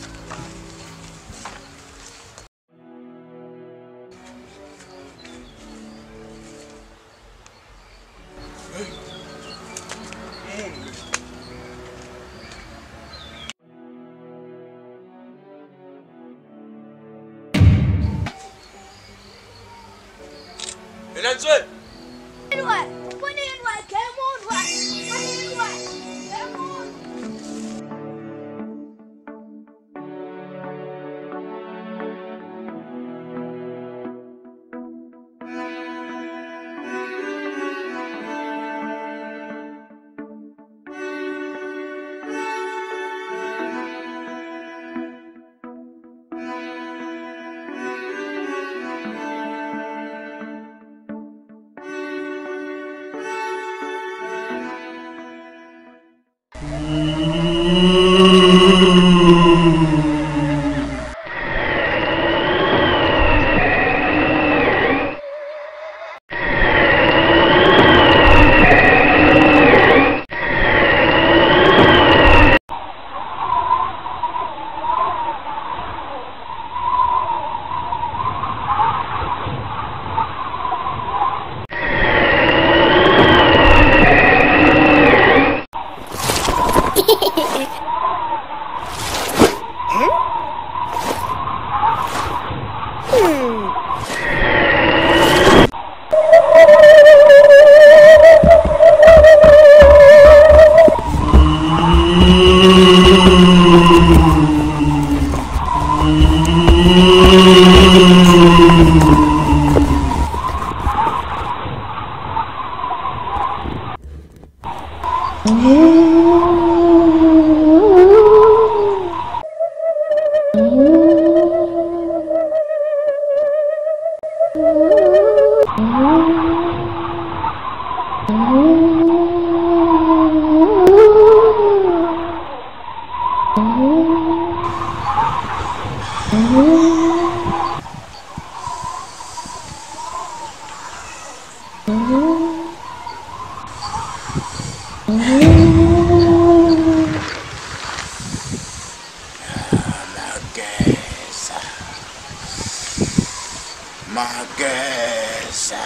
G: Mageza.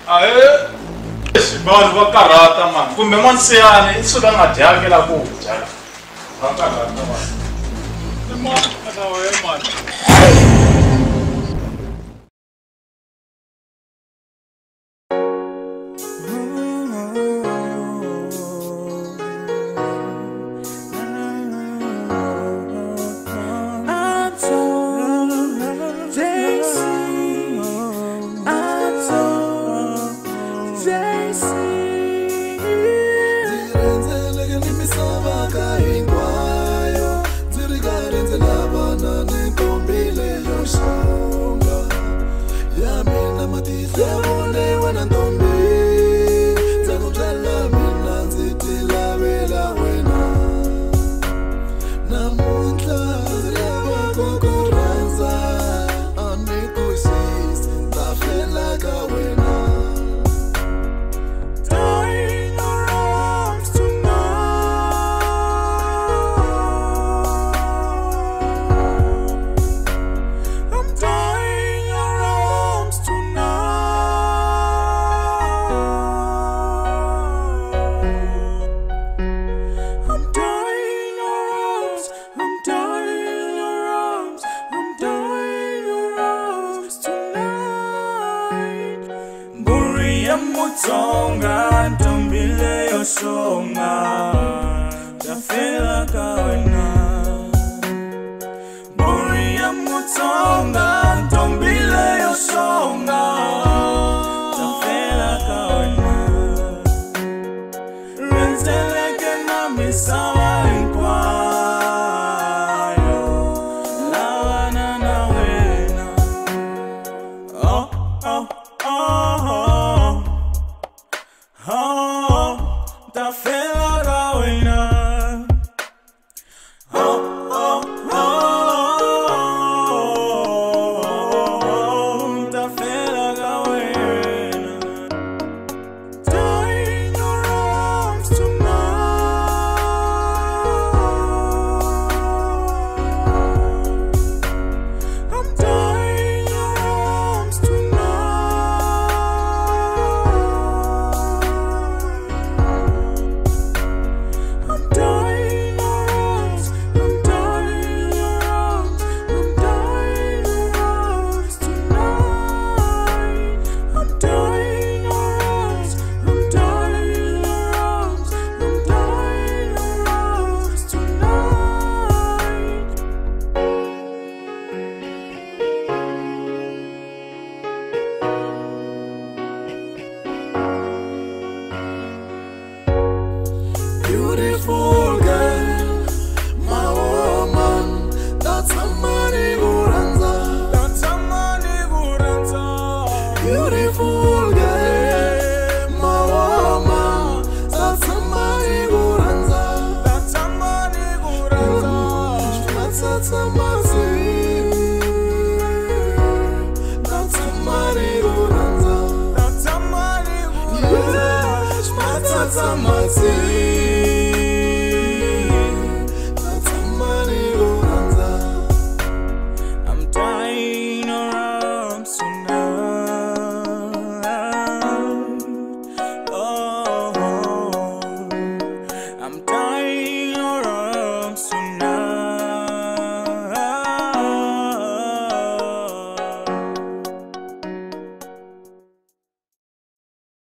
B: Ae, vanhu va karhata mani kumbe n'wansiyani i suka a nga dyangi la ku dya va karhata mani i mani na wehe mani.
N: Mutsonga ntombile yo xonga tafela ka wena Mburi ya Mutsonga ntombile yo xonga tafela ka wena Rhendzeleke na misava hinkwayo lavana na wena. Oh, oh, oh, oh. Oh, tafela ka wena. Oh, oh, oh, tafela ka wena. Die in your arms tonight. I'm dying in your arms tonight. I'm dying in your arms, I'm dying in your arms, I'm dying in your arms tonight. I'm dying in your arms, I'm dying in your arms, I'm dying in your arms tonight.
A: Beautiful girl, my woman, that's somebody who runs up.
N: That's somebody who runs up.
A: Beautiful girl, my woman, that's somebody who runs up.
N: That's somebody who runs up.
A: That's somebody. That's somebody who runs up.
N: That's somebody who runs up.
A: Yeah, that's somebody.